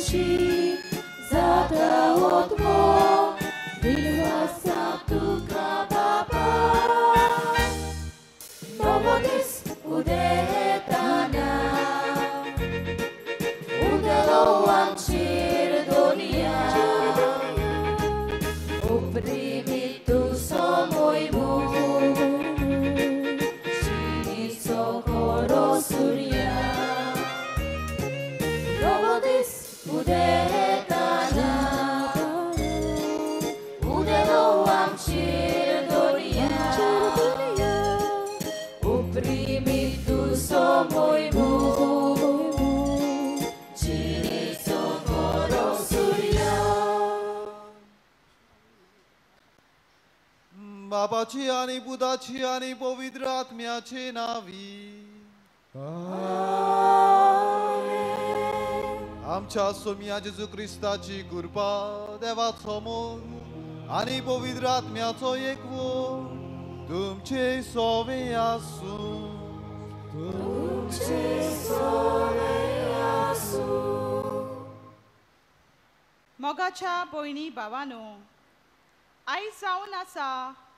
खोशी जाता ओतमो विलवासा तुका बाबा नवो दीस उदेताना उदेलो आमचेर Doniya Oprimi tu somoimu Chini socorro surya Novo dis udetana Udelo amchir donia Oprimi tu somoimu Chini socorro surya बापाची आणि पुताची आणि पवित्र आत्म्याचे नावी आमच्या सोम्या जेजू क्रिस्ताची कृपा देवाचो मोग आणि पवित्र आत्म्याचो एकवो तुमचे सोवे आसूं तुमचे सोवे आसूं. मोगाच्या भयणी भावानो, आयज जावन आसा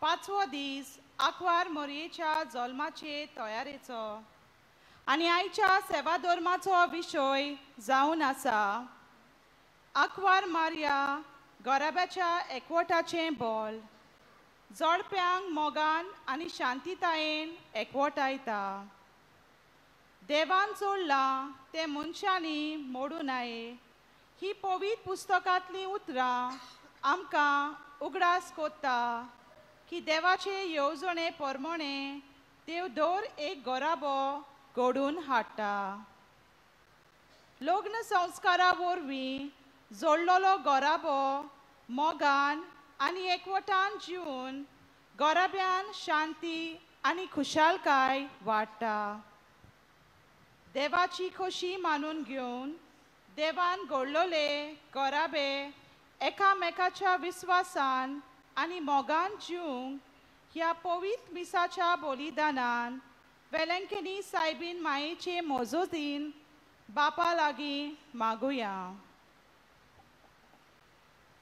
पांचवो दीस आंकवार मोरयेच्या जल्माचे तयारेचो आनी आयच्या सेवा धर्माचो विशय जावन आसा आंकवार मारया गोराब्याच्या एकवटाचें बोल जोडप्यांक मोगान आनी शांतितायेन एकवटायता. देवान जोडलां तें मनशांनी मोडूं नये ही पवित्र पुस्तकांतलीं उतरां आमकां उगडास कोत्ता की देवाचे येवजणे प्रमाणे देव दर एक गोराबो घडोवन हाडटा. लग्न संस्कारा वरवीं जोडलेलो गोराबो मोगान आनी एकवटान जिवन गोराब्यान शांती आनी खुशालकाय वाडटा. देवाची खोशी मानून घेवन देवान घडलेले गोराबे एकामेकाच्या विस्वासान आनी मोगान जिवंक ह्या पवित्र मिसाच्या बलिदानान वेलंकनी सायबीन मायेचे मजतीन बापा लागीं मागुया.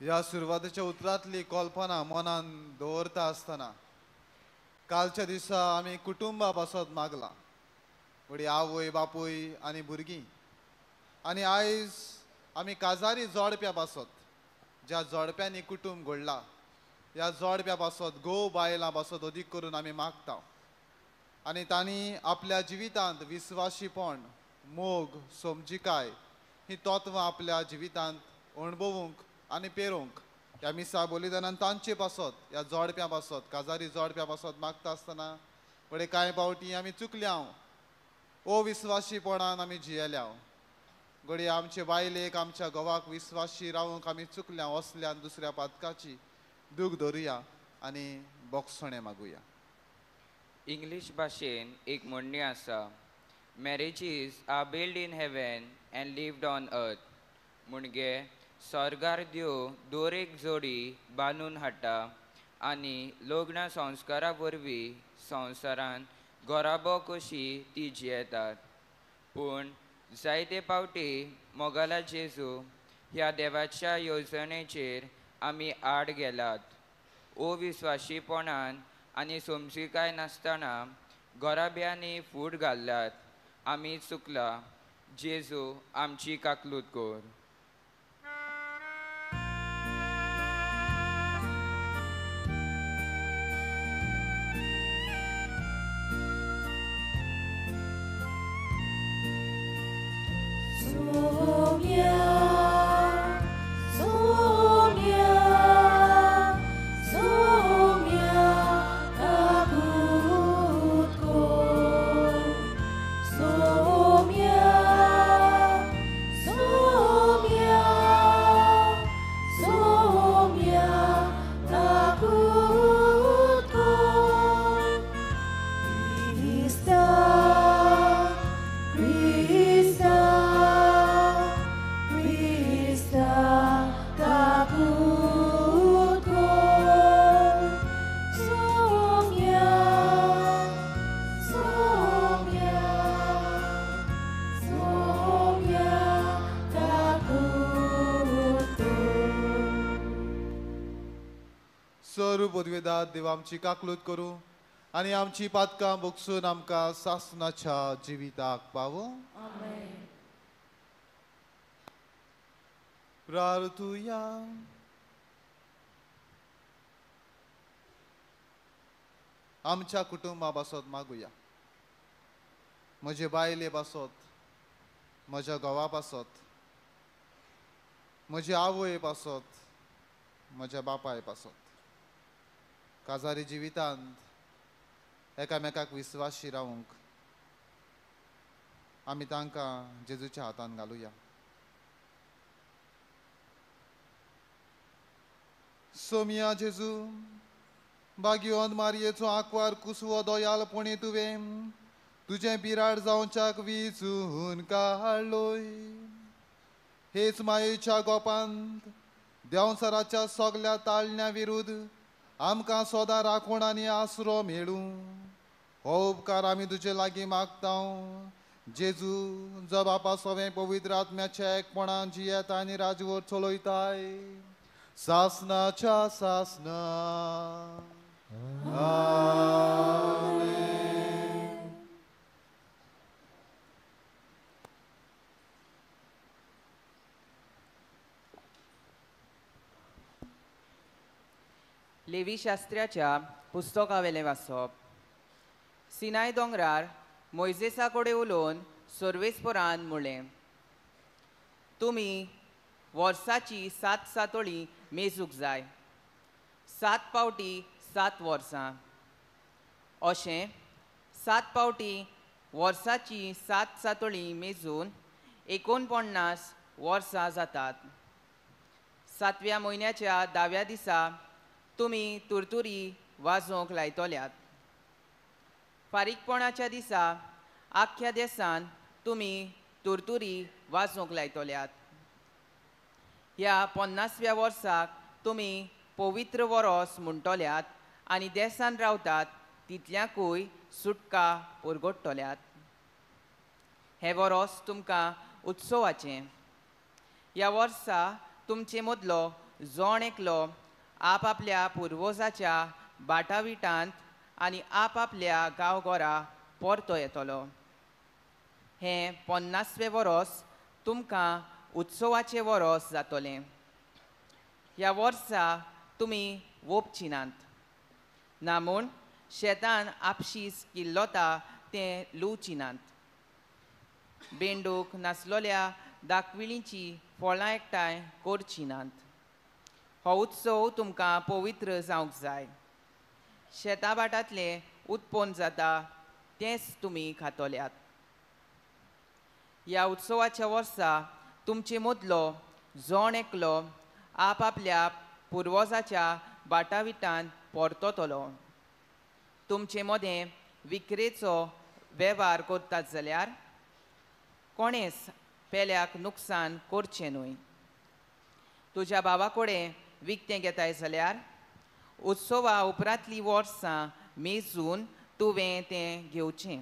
ह्या सुरवातेच्या उतरांतली कल्पना मनान दवरता आसतना कालच्या दिसा आमी कुटुंबा पासत मागलां, व्हडी आवय बापूय आनी भुरगीं, आनी आयज आमी काजारी जोडप्या पासत, ज्या जोडप्यांनी कुटुंब घडला ह्या जोडप्या पासत, घोव बायलां पासत अदीक करून आमी मागता आनी तांणी आपल्या जिवितांत विस्वाशीपण, मोग, समजिकाय ही तत्वां आपल्या जिवितांत अणभवूंक आनी पेरोवंक ह्या मिसा बलिदानान तांचे पासत, ह्या जोडप्या पासत, काजारी जोडप्या पासत मागता आसतना फुडें कांय फावटी आमी चुकल्या, अविस्वाशीपणान आमी जियेल्या, घडये आमचे बायलेक आमच्या घोवाक विस्वाशी रावंक आमी चुकल्या, असल्यान दुसऱ्या पातकाची दूख धरुया आनी बोगसणें मागुया. इंग्लीश भाशेन एक म्हणणी आसा, marriages are build in heaven and lived on earth. म्हणजे स्वर्गार देव दर एक जोडी बांदून हाडटा आनी लग्न संस्कारा वरवीं संवसारान घराबो कशी ती जियेतात. पूण जायते फावटी मोगाला जेजू ह्या देवाच्या येवजणेचेर आमी आड गेलात. अविस्वाशीपणान आनी समजिकाय नासतना घराब्यांनी फूट घाल्ल्यात. आमी चुकला, जेजू आमची काकलूत कर. Soumya, Soumya, सर्व पदवेदार देव आमची काकलूत करूं आनी आमची पातकां भोगसून आमकां सासणाच्या जिविताक पावो. प्रार्थुया. आमच्या कुटुंबा पासत मागुया, म्हजे बायले पासत, म्हज्या घोवा पासत, म्हजे आवय पासत, म्हज्या बापाय पासत. काजारी जिवितांत एकामेकाक विस्वाशी रावंक आमी तांकां जेजूच्या हातान घालुया. सोमिया जेजू, भाग्यवंत मारयेचो आंकवार कुसवो दयालपणी तुवें तुजें बिराड जावच्याक विचून काडलोय. हेच मायेच्या गोपांत देंवचाराच्या सगल्या ताळण्या विरुद्ध आमकां सदां राखण आनी आसरो मेळूं. हो उपकार आमी तुजे लागीं मागता. जेजू जो बापा सवें पवित्र आत्म्याच्या एकपणान जियेता आनी राजवट चलयताय सासनाच्या सासना. आमेन. लेवी शास्त्र्याच्या पुस्तकावेलें वाचप. सिनाय दोंगरार मोयजेसा कडेन उलोवन सर्वेस्परान म्हणलें, तुमी वर्साची 7 सातोळी मेजूंक जाय, 7 पावटी 7 वर्सां. अशें 7 पावटी वर्साची 7 सातोळी मेजून 49 वर्सां जातात. 7व्या म्हयन्याच्या 10व्या दिसा तुमी तुरतुरी वाजोवंक लायतल्यात. फारीकपणाच्या दिसा आख्ख्या देसान तुमी तुरतुरी वाजोवंक लायतल्यात. ह्या 50व्या वर्साक तुमी पवित्र वरोस म्हणटल्यात आनी देसान रावतात तितल्याकूय सुटका परगडटल्यात. हें वरोस तुमकां उत्सवाचें. ह्या वर्सा तुमचे मदलो जण एकलो आपआपल्या पुर्वजाच्या बाटाविटांत आनी आपआपल्या गांवघरा परतो येतलो. हें 50वें वरोस तुमकां उत्सवाचें वरोस जातलें. ह्या वर्सा तुमी वोपची नात, ना म्हूण शेतान आपशीच किल्लोता तें लुवची नात. बेंडूक नासलोल्या दाखविळींची फळां एकठांय करची नात. हो उत्सव तुमकां पवित्र जावंक जाय. शेता भाटांतलें उत्पन्न जाता तेंच तुमी खातल्यात. ह्या उत्सवाच्या वर्सा तुमचे मदलो जण एकलो आपआपल्या पुर्वजाच्या बाटाविटान परततलो. तुमचे मदें विक्रेचो वेव्हार करतात जाल्यार कोणेच पेल्याक नुकसान करचें न्हय. तुज्या भावा कडेन विकतें घेताय जाल्यार उत्सवा उपरांतलीं वर्सां मेजून तुवें तें घेवचें.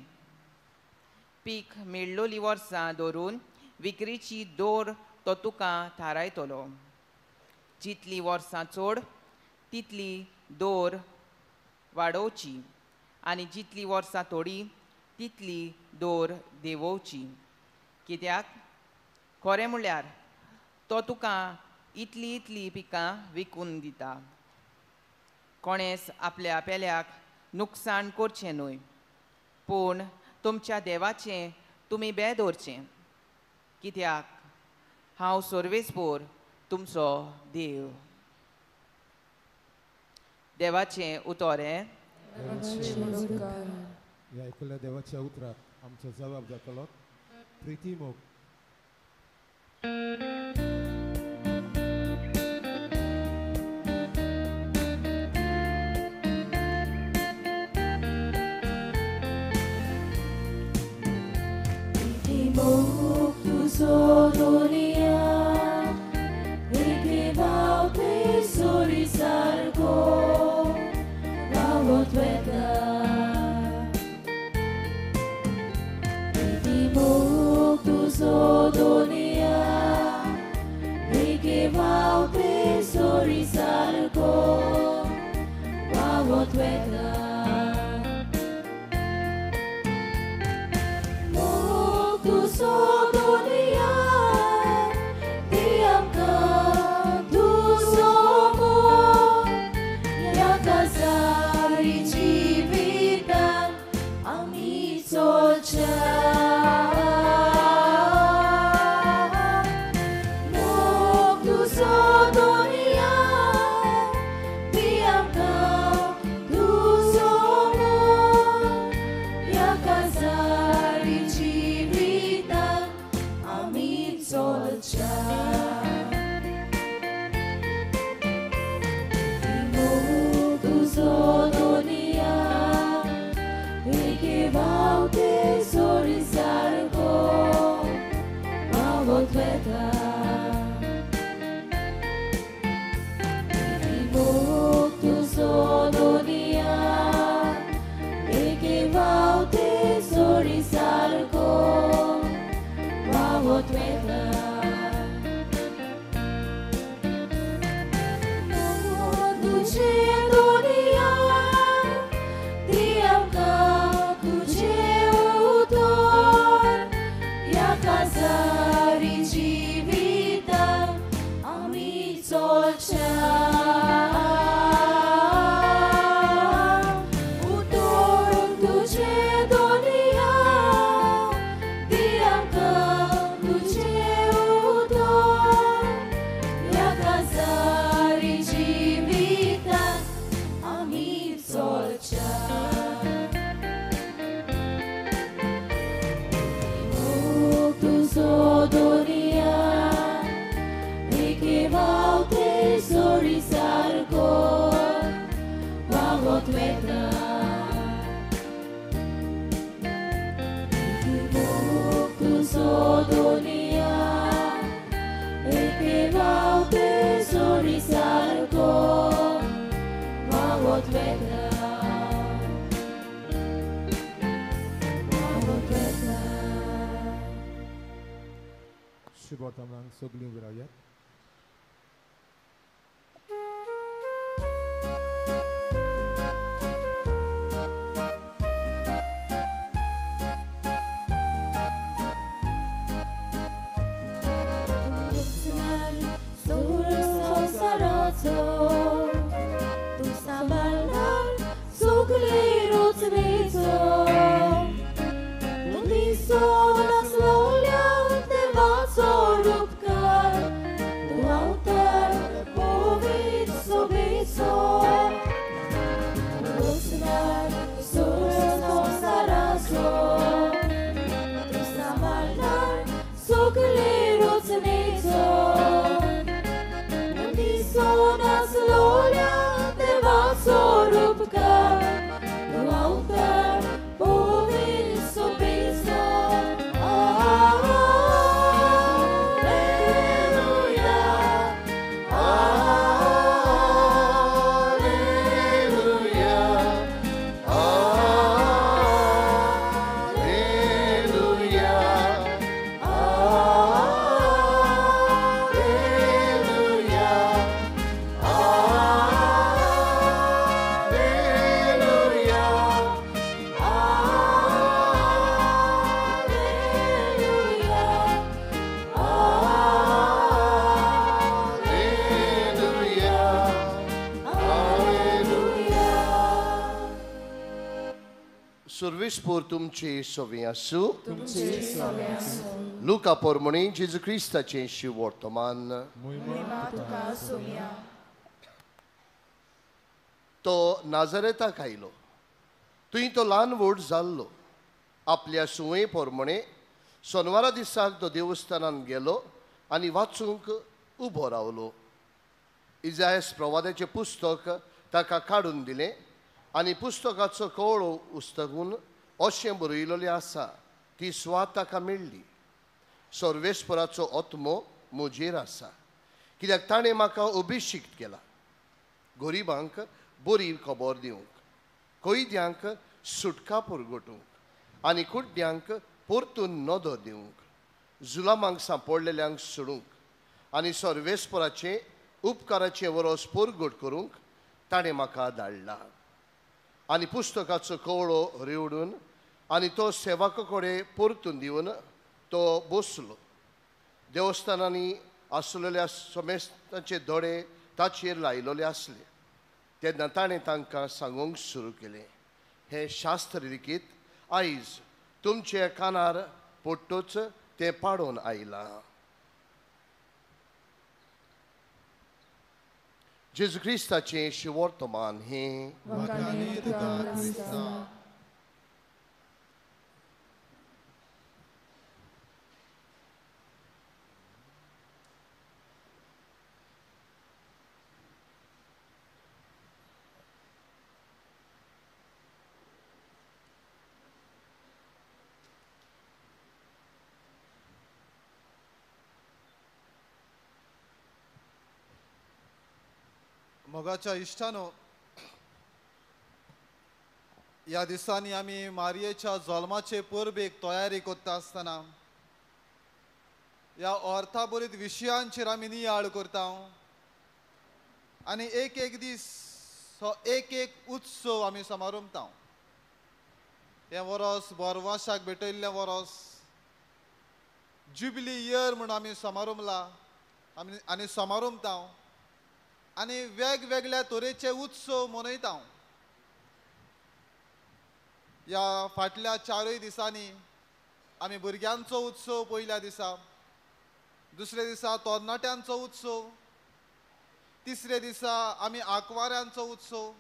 पीक मेळ्ळोली वर्सां धरून विक्रीची दोर तो तुका थारायतलो. जितली वर्सां चड तितली दोर वाडोवची आनी जितली वर्सां थोडी तितली दोर देंवोवची. कित्याक खरें म्हळ्यार तो तुका इतली इतली पिकां विकून दिता. कोणेच आपल्या पेल्याक नुकसान करचें न्हय, पूण तुमच्या देवाचें तुमी बें दवरचें. कित्याक हांव सर्वेस्पोर तुमचो देव. देवाचें उतर हें. ह्या आयकुल्ल्या देवाच्या उतराक आमचो जबाब जातलो प्रिती मोग. Tuzo व्हांवत वेता. मोग तुजो दुनिया दी आमकां तुजो मोग ह्या काजारी जिवितान आमी चलच्या. मोग तुजो दुनिया दी आमकां तुजो मोग ह्या काजारी जिवितान आमी चलच्या. मोग तुजो दुनिया एके व्हांवते जोरी सारको व्हांवत वेता. मोग तुजो दुनिया एके व्हांवते जोरी सारको व्हांवत वेता. मोग तुजें दुनिया दी आमकां तुजें उतर ह्या काजारी जिवितान आमी चलच्या. उतर तुजें दुनिया दी आमकां तुजें उतर ह्या काजारी जिवितान आमी चलच्या. मोग तुजो दुनिया एके व्हांवते जोरी सारको व्हांवत वेता. मोग तुजो दुनिया एके व्हांवते जोरी सारको व्हांवत वेता. व्हांवत वेता. शिबोतामणांक सगळीं उबी रावयात. संवसाराचो तूं सांबाळणार सगळे रचनेचो तूं दिसोन आसलोल्या देवाचो रूपकार तूं अवतार पवित्र सोबेचो रचणार संवसाराचो तूं सांबाळणार सगळे रचनेचो दिसोन आसलोल्या देवाचो रूपकार तूं अवतार पवित्र सोबेचो. Alleluia, Alleluia, Alleluia, Alleluia, Alleluia, Alleluia, Alleluia, Alleluia. सुर्विसपूर तुमची सोवी आसूं. लुका पोरमणी जेजू क्रिस्ताचें शिवर्तमान. तो नाझरेताक आयलो, थंय तो ल्हान व्हड जाल्लो. आपल्या सुवे पोरमणे सोनवारा दिसाक तो देवस्थानान गेलो आनी वाचूंक उबो रावलो. इजायस प्रवादाचें पुस्तक ताका काडून दिलें आनी पुस्तकाचो कवळो उस्तकून अशें बरयलेलें आसा ती स्वात ताका मेळ्ळी. सर्वेस्पराचो आत्मो म्हजेर आसा, कित्याक ताणें म्हाका अभिशिक्त केला गरिबांक बरी खबर दिवंक, कैद्यांक सुटका पुरगटूंक आनी कुड्ड्यांक परतून नदर दिवंक, जुलामांक सांपडलेल्यांक सोडूंक आनी सर्वेस्पराचें उपकाराचें वरोस परगट करूंक ताणें म्हाका धाडला. आनी पुस्तकाचो कवळो रिवडून आनी तो सेवका कडेन परतून दिवन तो बसलो. देवस्थानांनी आसलेल्या समेस्तांचे दोळे ताचेर लायलेले आसले. तेन्ना ताणें तांकां सांगूंक सुरू केलें, हें शास्त्र लिखीत आयज तुमच्या कानार पडटूच तें पाडून आयलां. जेजू क्रिस्ताचें शिवर्तमान हें. मोगाच्या इश्टानो, ह्या दिसांनी आमी मारयेच्या जल्माचे परबेक तयारी करता आसतना ह्या अर्थाभरीत विशयांचेर आमी नियाळ करता आनी एक एक दीस हो एक एक उत्सव आमी समारंभता. हें वरोस बोरवाशाक भेटयल्लें वरोस जुबली इयर म्हूण आमी समारंभला आमी आनी समारंभता आनी वेगवेगळ्या तरेचे उत्सव मनयता. ह्या फाटल्या चारूय दिसांनी आमी भुरग्यांचो उत्सव पयल्या दिसा, दुसऱ्या दिसा तरणाट्यांचो उत्सव, तिसऱ्या दिसा आमी आंकवाऱ्यांचो उत्सव,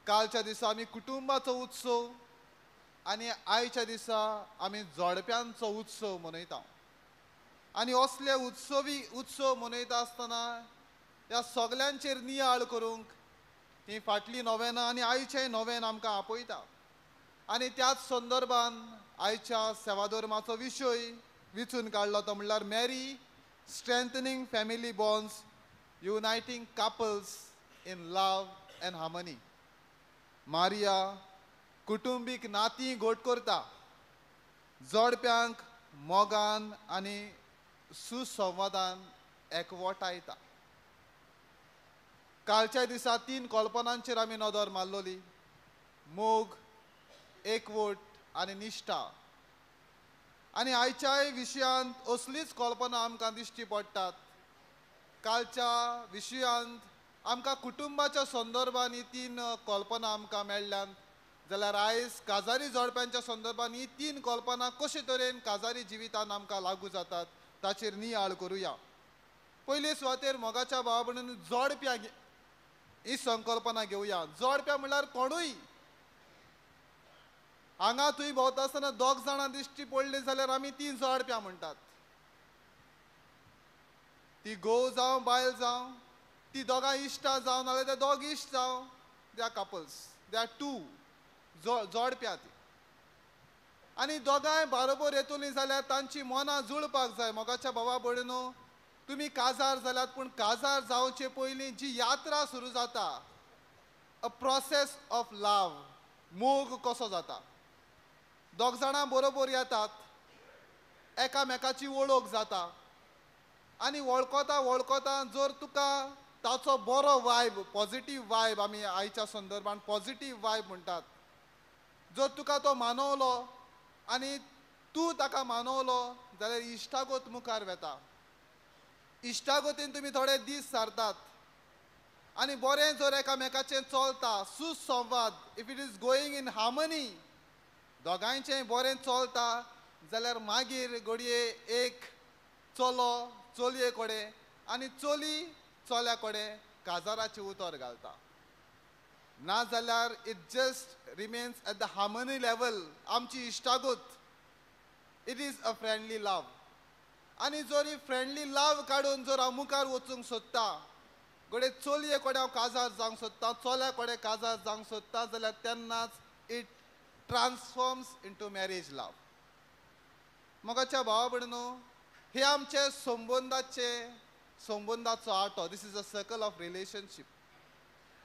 कालच्या दिसा आमी कुटुंबाचो उत्सव आनी आयच्या दिसा आमी जोडप्यांचो उत्सव मनयता. आनी असले उत्सवी उत्सव मनयता आसतना ह्या सगल्यांचेर नियाळ करूंक ही फाटली नोवेनां आनी आयचें नोवेन आमकां आपयता. आनी त्याच संदर्भान आयच्या सेवाधर्माचो विशय विचून काडलो तो म्हणल्यार Mary strengthening family bonds, uniting couples in love and harmony. Maria कुटुंबीक नातीं घट करता, जोडप्यांक मोगान आनी सुसंवादान एकवटायता. कालच्या दिसा तीन कल्पनांचेर आमी नदर मारलोली, मोग, एकवट आनी निश्ठा. आनी आयच्याय विशयांत असलीच कल्पना आमकां दिश्टी पडटात. कालच्या विशयांत आमकां कुटुंबाच्या संदर्भान ही तीन कल्पना आमकां मेळ्ळ्यात, जाल्यार आयज काजारी जोडप्यांच्या संदर्भान ही तीन कल्पना कशे तरेन काजारी जिवितान आमकां लागू जातात ताचेर नियाळ करुया. पयले सुवातेर मोगाच्या भावा भयणीन जोडप्या ही संकल्पना घेवया. जोडप्या म्हणल्यार कोणूय हांगा थंय भोंवता आसतना दोग जाणां दिश्टी पडली जाल्यार आमी ती जोडप्या म्हणटात. ती घोव जावं बायल जावं, ती दोगां इश्टां जावं नाजाल्यार ते दोग इश्ट जावं, they are couples, they are two जोडप्या ती. आनी दोगांय बारोबर येतलीं जाल्यार तांची मनां जुळपाक जाय. मोगाच्या भावा भयणीनो, तुमी काजार जाल्यात, पूण काजार जावचे पयलीं जी यात्रा सुरू जाता, अ प्रोसेस ऑफ लव, मोग कसो जाता, दोग जाणां बरोबर येतात, एकामेकाची वळख जाता आनी वळखता वळखता जर तुका ताचो बरो वायब, पॉझिटीव वायब, आमी आयच्या संदर्भान पॉझिटीव वायब म्हणटात, जर तुका तो मानवलो आनी तूं ताका मानवलो जाल्यार इश्टागत मुखार वेता. इश्टागतीन तुमी थोडे दीस सारतात आनी बरें जर एकामेकाचें चलता, सुसंवाद, if it is going in harmony, दोगांयचें बरें चलता जाल्यार मागीर घडये एक चलो चलये कडेन आनी चली चल्या कडेन काजाराचें उतर घालता. ना जाल्यार it just remains at the harmony level. आमची इश्टागत, it is a friendly love. आनी जर ही फ्रेंडली लव काडून जर हांव मुखार वचूंक सोदता, घडये चलये कडेन हांव काजार जावंक सोदता, चल्या कडेन काजार जावंक सोदता, जाल्यार तेन्नाच it transforms into marriage love. मोगाच्या भावा भयणीनो, हे आमचे संबंदाचे संबंदाचो आटो, this is a circle of relationship.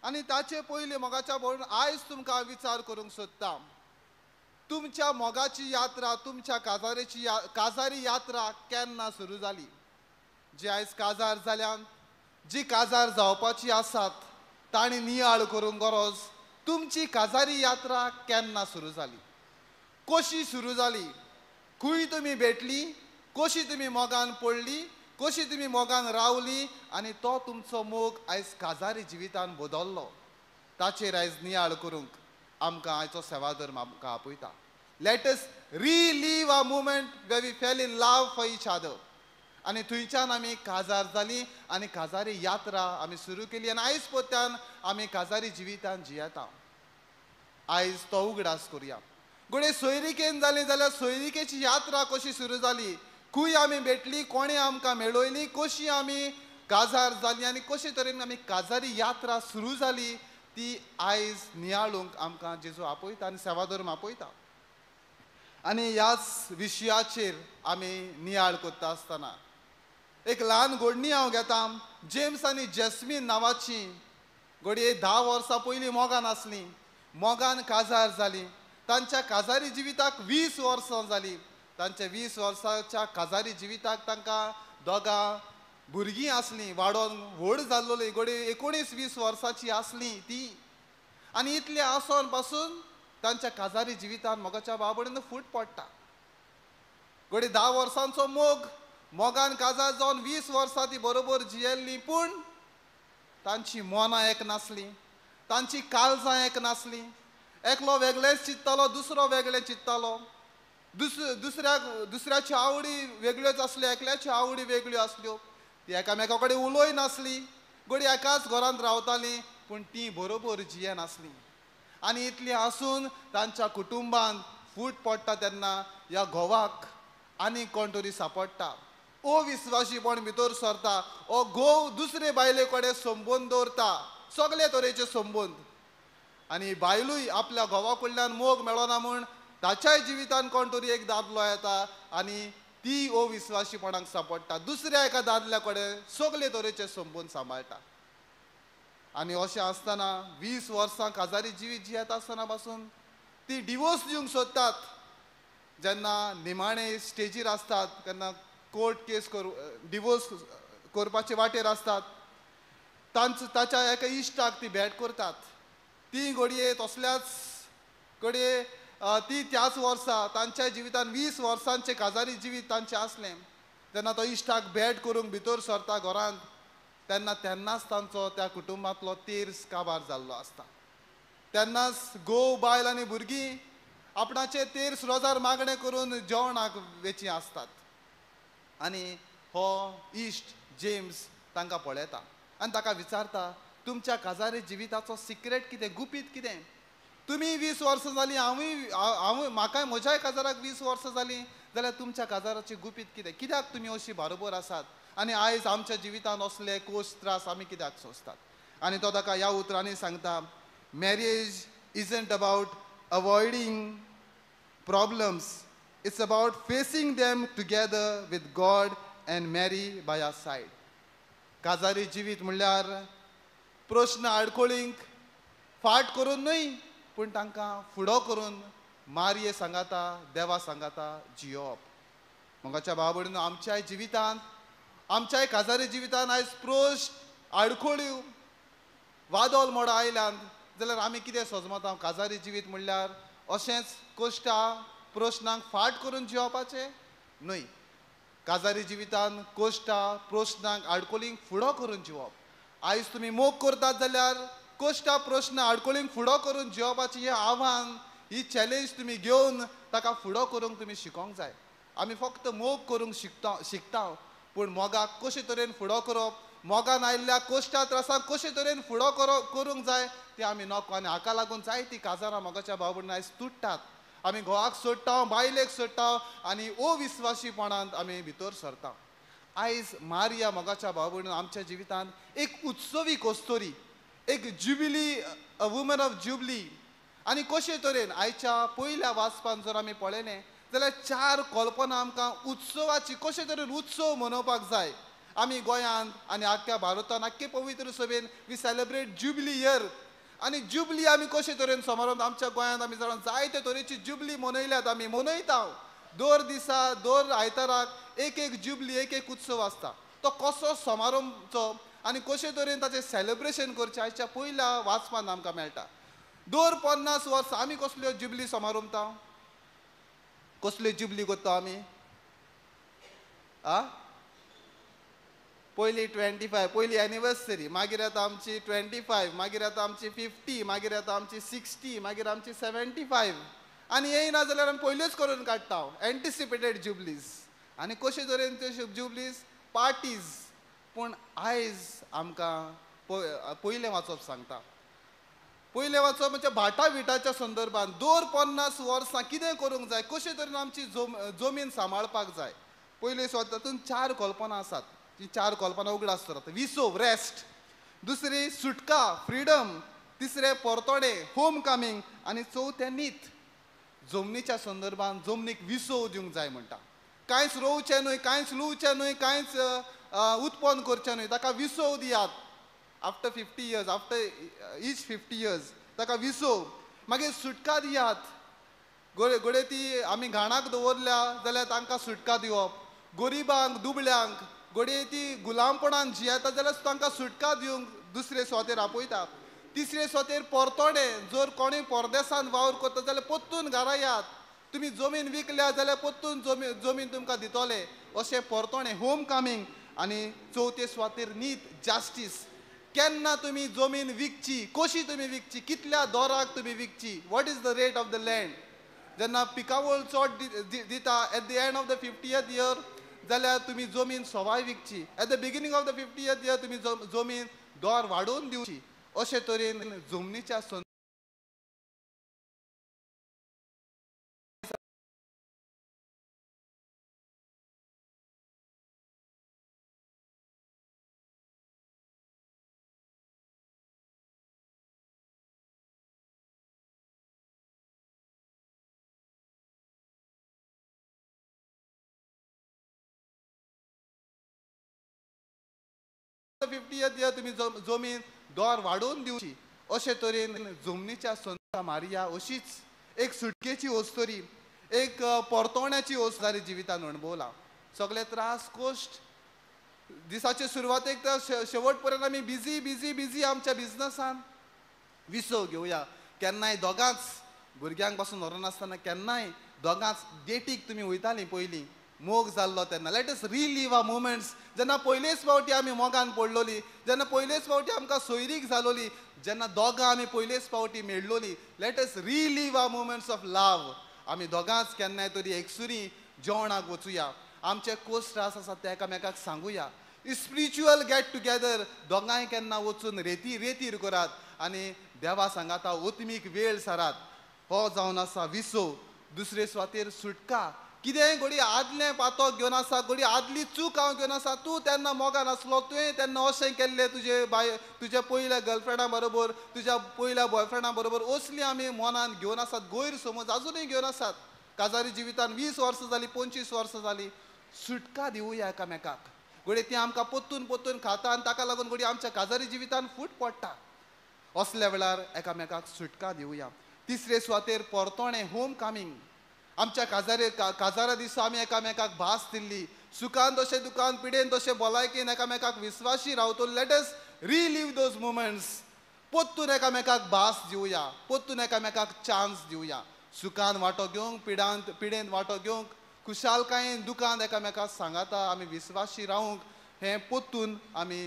आनी ताचे पयलीं मोगाच्या भयण आयज तुमकां विचार करूंक सोदता, तुमच्या मोगाची यात्रा, तुमच्या काजारेची काजारी यात्रा केन्ना सुरू जाली? जी आयज काजार जाल्यान, जी काजार जावपाची आसात, तांणी नियाळ करूंक गरज तुमची काजारी यात्रा केन्ना सुरू जाली, कशी सुरू जाली, खंय तुमी भेटली, कशी तुमी मोगान पडली, कशी तुमी मोगान रावली आनी तो तुमचो मोग आयज काजारी जिवितान बदल्लो, ताचेर आयज नियाळ करूंक आमकां आयचो सेवाधर्म आमकां आपयता. Let us relive a moment where we fell in love for each other. आनी थंयच्यान आमी काजार जाली आनी काजारी यात्रा आमी सुरू केली आनी आयज पोत्यान आमी काजारी जिवितान जियेता. आयज तो उगडास करुया. घडये सोयरिकेन जाली जाल्यार सोयरिकेची यात्रा कशी सुरू जाली, खंय आमी भेटली, कोणें आमकां मेळयली, कशी आमी काजार जाली आनी कशे तरेन आमी काजारी यात्रा सुरू जाली ती आयज नियाळूंक आमकां जेजू आपयता आनी सेवाधर्म आपयता. आनी ह्याच विशयाचेर आमी नियाळ करता आसतना एक ल्हान घडणी हांव घेता. जेम्स आनी जेस्मीन नांवाची घडये 10 वर्सां पयलीं मोगान आसलीं, मोगान काजार जालीं. तांच्या काजारी जिविताक 20 वर्सां जालीं. तांच्या 20 वर्सांच्या काजारी जिविताक तांकां दोगां भुरगीं आसलीं, वाडोन व्हड जाल्लोलीं, घडये 19-20 वर्सांची आसलीं ती. आनी इतलें आसोन पासून तांच्या काजारी जिवितान मोगाच्या बाबडेन फूट पडटा. घडये 10 वर्सांचो मोग, मोगान काजार जावन 20 वर्सां ती बरोबर जियेल्लीं, पूण तांची मनां एक नासलीं, तांची काळजां एक नासलीं. एकलो वेगळेंच चिंत्तालो, दुसरो वेगळें चिंत्तालो, दुसऱ्याच्यो आवडी वेगळ्योच आसल्यो, एकल्याच्यो आवडी वेगळ्यो आसल्यो. ती एकामेका कडेन उलोय नासली, घडये एकाच घरांत रावतालीं, पूण ती बरोबर जियेनासलीं. आनी इतलीं आसून तांच्या कुटुंबांत फूट पडटा तेन्ना ह्या घोवाक आनी कोण तरी सांपडटा, अविस्वाशीपण भितर सरता, ओ घोव दुसरे बायले कडेन संबंद दवरता, सगळे तरेचे संबंद. आनी बायलूय आपल्या घोवा कडल्यान मोग मेळना म्हूण ताच्याय जिवितान कोण तरी एक दादलो येता आनी ती अविस्वाशीपणाक सांपडटा, दुसऱ्या एका दादल्या कडेन सगळे तरेचे संबंद सांबाळटा. आनी अशें आसतना 20 वर्सां काजारी जिवीत जियेता आसतना पासून ती डिवोर्स दिवंक सोदतात. जेन्ना निमाणे स्टेजीर आसतात, तेन्ना कोर्ट केस डिवोर्स करपाचे वाटेर आसतात, तांचो ताच्या एका इश्टाक ती भेट करतात. ती घडये तसल्याच घडये ती त्याच वर्सा तांच्या जिवितान 20 वर्सांचें काजारी जिवीत तांचें आसलें. तेन्ना तो इश्टाक भेट करूंक भितर सरता घरांत, तेन्ना तेन्नाच तांचो त्या कुटुंबांतलो तेर्स काबार जाल्लो आसता. तेन्नाच घोव बायल आनी भुरगीं आपणाचे तेर्स रोजार मागणें करून जेवणाक वेचीं आसतात. आनी हो इश्ट जेम्स तांकां पळयता आनी ताका विचारता, तुमच्या काजारी जिविताचो सिक्रेट कितें, गुपीत कितें? तुमी 20 वर्सां जालीं, हांवूय म्हाकाय म्हज्याय काजाराक 20 वर्सां जालीं, जाल्यार तुमच्या काजाराचें गुपीत कितें? कित्याक तुमी अशी बरोबर आसात आनी आयज आमच्या जिवितान असले कोश त्रास आमी कित्याक सोंसतात? आनी तो ताका ह्या उतरांनी सांगता, marriage isn't about avoiding problems, it's about facing them together with God and Mary by our side. काजारी जिवीत म्हणल्यार प्रश्न आडखळींक फाट करून न्हय, पूण तांकां फुडो करून मारये सांगाता, देवा सांगाता जियोवप. मोगाच्या भाव भयणींनो, आमच्याय जिवितांत, आमच्याय काजारी जिवितांत आयज प्रश्न आडखळ्यो वादळ मोडां आयल्यान जाल्यार आमी कितें सजमता? काजारी जिवीत म्हणल्यार अशेंच कश्टा प्रश्नांक फाट करून जियोवपाचें न्हय. काजारी जिवितान कश्टा प्रश्नांक आडखळींक फुडो करून जिवप. आयज तुमी मोग करतात जाल्यार कश्टा प्रश्न आडखळींक फुडो करून जिवपाचें हें आव्हान, ही चॅलेंज तुमी घेवन ताका फुडो करूंक तुमी शिकोंक जाय. आमी फक्त मोग करूंक शिकता, पूण मोगाक कशे तरेन फुडो करप, मोगान आयिल्ल्या कश्टा त्रासांक कशे तरेन फुडो करूंक जाय तें आमी नको. आनी हाका लागून जायतीं काजारां मोगाच्या भाव भयणीं आयज तुट्टात. आमी घोवाक सोडटा, बायलेक सोडटा आनी अविस्वाशीपणांत आमी भितर सरता. आयज मारिया मोगाच्या भाव भयणीं आमच्या जिवितांत एक उत्सवी कस्तोरी, एक jubilee, a woman of jubilee. आनी कशे तरेन आयच्या पयल्या वाचपान जर आमी पळयलें जाल्यार 4 कल्पना आमकां उत्सवाची, कशे तरेन उत्सव मनोवपाक जाय. आमी गोंयांत आनी आख्ख्या भारतान, आख्खे पवित्र सभेन we celebrate jubilee year. आनी जुबली आमी कशे तरेन समारंभ आमच्या गोंयांत आमी जाणां जायते तरेची जुबली मनयल्यात, आमी मनयता. दर दिसा, दर आयताराक एक एक जुबली, एक एक उत्सव आसता. तो कसो समारंभचो आनी कशे तरेन ताचें सेलिब्रेशन करचें आयच्या पयल्या वाचपान आमकां मेळटा. दर 50 वर्सां आमी कसल्यो जुबली समारंभता, कसल्यो जुबली करता आमी? आ पयली 25, पयली एनिवर्सरी, मागीर येता आमची 25, मागीर येता आमची 50, मागीर येता आमची 60, मागीर आमची 75. आनी येयना जाल्यार आमी पयल्योच करून काडटा, एन्टिसिपेटेड जुबलीज. आनी कशे तरेन त्यो जुबलीज? पार्टीज. पूण आयज आमकां पयलें वाचप सांगता, पयलें वाचप म्हणजे भाटा विटाच्या संदर्भात दर 50 वर्सां कितें करूंक जाय, कशे तरेन आमची जमीन सांबाळपाक जाय. पयले तातूंत 4 कल्पना आसात, ती 4 कल्पना उगडास दवरात. विसव, रेस्ट, दुसरी सुटका, फ्रिडम, तिसरें परतोडे, होम कमींग, आनी चवथें नीत. जमनीच्या संदर्भात जमनीक विसव दिवंक जाय म्हणटा, कांयच रोवचें न्हय, कांयच लुवचें न्हय, कांयच उत्पन्न करचें न्हय, ताका विसव दियात. After 50 years, after each 50 years ताका विसव. मागीर सुटका दियात. गोडे ती आमी घाणाक दवरल्या जाल्यार तांकां सुटका दिवप, गरिबांक, दुबळ्यांक, घडये ती गुलामपणान जियेता जाल्यार तांकां सुटका दिवंक दुसरे सुवातेर आपयता. तिसरे सुवातेर परतोडे, जर कोणूय परदेसान वावर करता जाल्यार परतून घरा यात, तुमी जमीन विकल्या जाल्यार परतून जमीन तुमकां दितले, अशें परतोणे, होम कमींग. आनी चवथे सुवातेर नीत, जस्टीस. केन्ना तुमी जमीन विकची, कशी तुमी विकची, कितल्या दराक तुमी विकची, what is the rate of the land. जेन्ना पिकावळ चड दिता at the end of the 50th year जाल्यार तुमी जमीन सवाय विकची, at the beginning of the 50th year तुमी जमीन दर वाडोवन दिवची. अशे तरेन जमनीच्या 50th year तुमी जमीन दर वाडोवन दिवची. अशे तरेन जमनीच्या संता मारिया अशीच एक सुटकेची ओस्तरी, एक परतवण्याची ओस्तरी जिवितान अणभवला. सगळे त्रास कश्ट दिसाचे सुरवातेक तर शेवट पर्यंत आमी बिजी बिजी बिजी आमच्या बिजनसान. विसव घेवया केन्नाय, दोगांच भुरग्यांक पासून व्हरनासतना केन्नाय दोगांच डेटीक तुमी वयतालीं पयलीं मोग जाल्लो तेन्ना. Let us relive our moments. जेन्ना पयलेच फावटी आमी मोगान पडलोली, जेन्ना पयलेच फावटी आमकां सोयरीक जालोली, जेन्ना दोगां आमी पयलेच फावटी मेळलोली, let us relive our moments of love. आमी दोगांच केन्नाय तरी एकसुरी जेवणाक वचुया, आमचे कोस त्रास आसात ते एकामेकाक सांगुया, स्पिरिच्युअल गेट टुगेदर दोगांय केन्ना वचून रेतीर करात आनी देवा सांगाता ओतमीक वेळ सारात. हो जावन आसा विसव. दुसरे सुवातेर सुटका. कितेंय घडये आदलें पातक घेवन आसा, घडये आदली चूक हांव घेवन आसा, तूं तेन्ना मोगान आसलो, तुवें तेन्ना अशें केल्लें तुजे बाय, तुज्या पयल्या गर्लफ्रेंडा बरोबर, तुज्या पयल्या बॉयफ्रेंडा बरोबर, असली आमी मनान घेवन आसात, गैरसमज आजुनूय घेवन आसात. काजारी जिवितान 20 वर्सां जालीं, 25 वर्सां जालीं. सुटका दिवया एकामेकाक. घडये ती आमकां परतून परतून खाता आनी ताका लागून घडये आमच्या काजारी जिवितान फूट पडटा. असल्या वेळार एकामेकाक सुटका दिवया. तिसरे सुवातेर परतोणे, होम कमींग. आमच्या काजारा दिसा आमी एकामेकाक भास दिल्ली, सुखान तशें दुखान, पिडेन तशें भलायकेन एकामेकाक विस्वाशी रावतो. Let us relive those moments. परतून एकामेकाक भास दिवया, परतून एकामेकाक चान्स दिवया, सुखान वांटो घेवंक, पिडेन वांटो घेवंक, खुशालकायेन दुखान एकामेकाक सांगाता आमी विस्वाशी रावंक, हें परतून आमी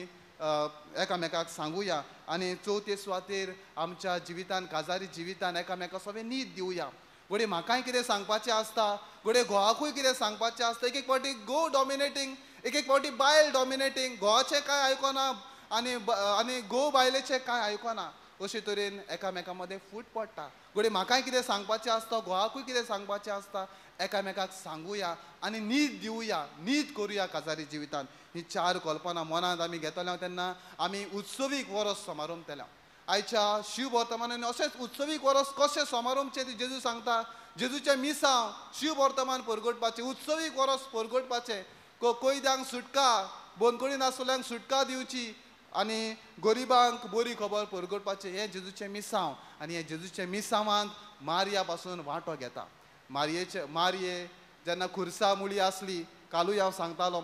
एकामेकाक सांगुया. आनी चवथे सुवातेर आमच्या जिवितान, काजारी जिवितान एकामेका सगळें नीत दिवया. घडये म्हाकाय कितें सांगपाचें आसता, घडये घोवाकूय कितें सांगपाचें आसता. एक एक फावटी घोव डॉमिनेटींग, एक एक फावटी बायल डॉमिनेटींग, घोवाचें कांय आयकना आनी घोव बायलेचें कांय आयकना. अशे तरेन एकामेकां मदें फूट पडटा. घडये म्हाकाय कितें सांगपाचें आसता, घोवाकूय कितें सांगपाचें आसता, एकामेकाक सांगुया आनी नीत दिवया, नीत करुया काजारी जिवितान. ही 4 कल्पना मनांत आमी घेतल्या तेन्ना आमी उत्सवीक वरस समारंभतल्या. आयच्या शिव वर्तमानान अशेंच उत्सवीक वरस कशें समारंभचें तें जेजू सांगता. जेजूचें मिसांव शिव वर्तमान परगटपाचें, उत्सवीक वरस परगटपाचें, कैद्यांक सुटका, बंदखणी नासलेल्यांक सुटका दिवची आनी गरिबांक बरी खबर परगटपाचें, हें जेजूचें मिसांव. आनी हें जेजूचें मिसांवांत मारिया पासून वांटो घेता. मारिये जेन्ना खुर्सा मुळी आसली, कालूय हांव सांगतालो,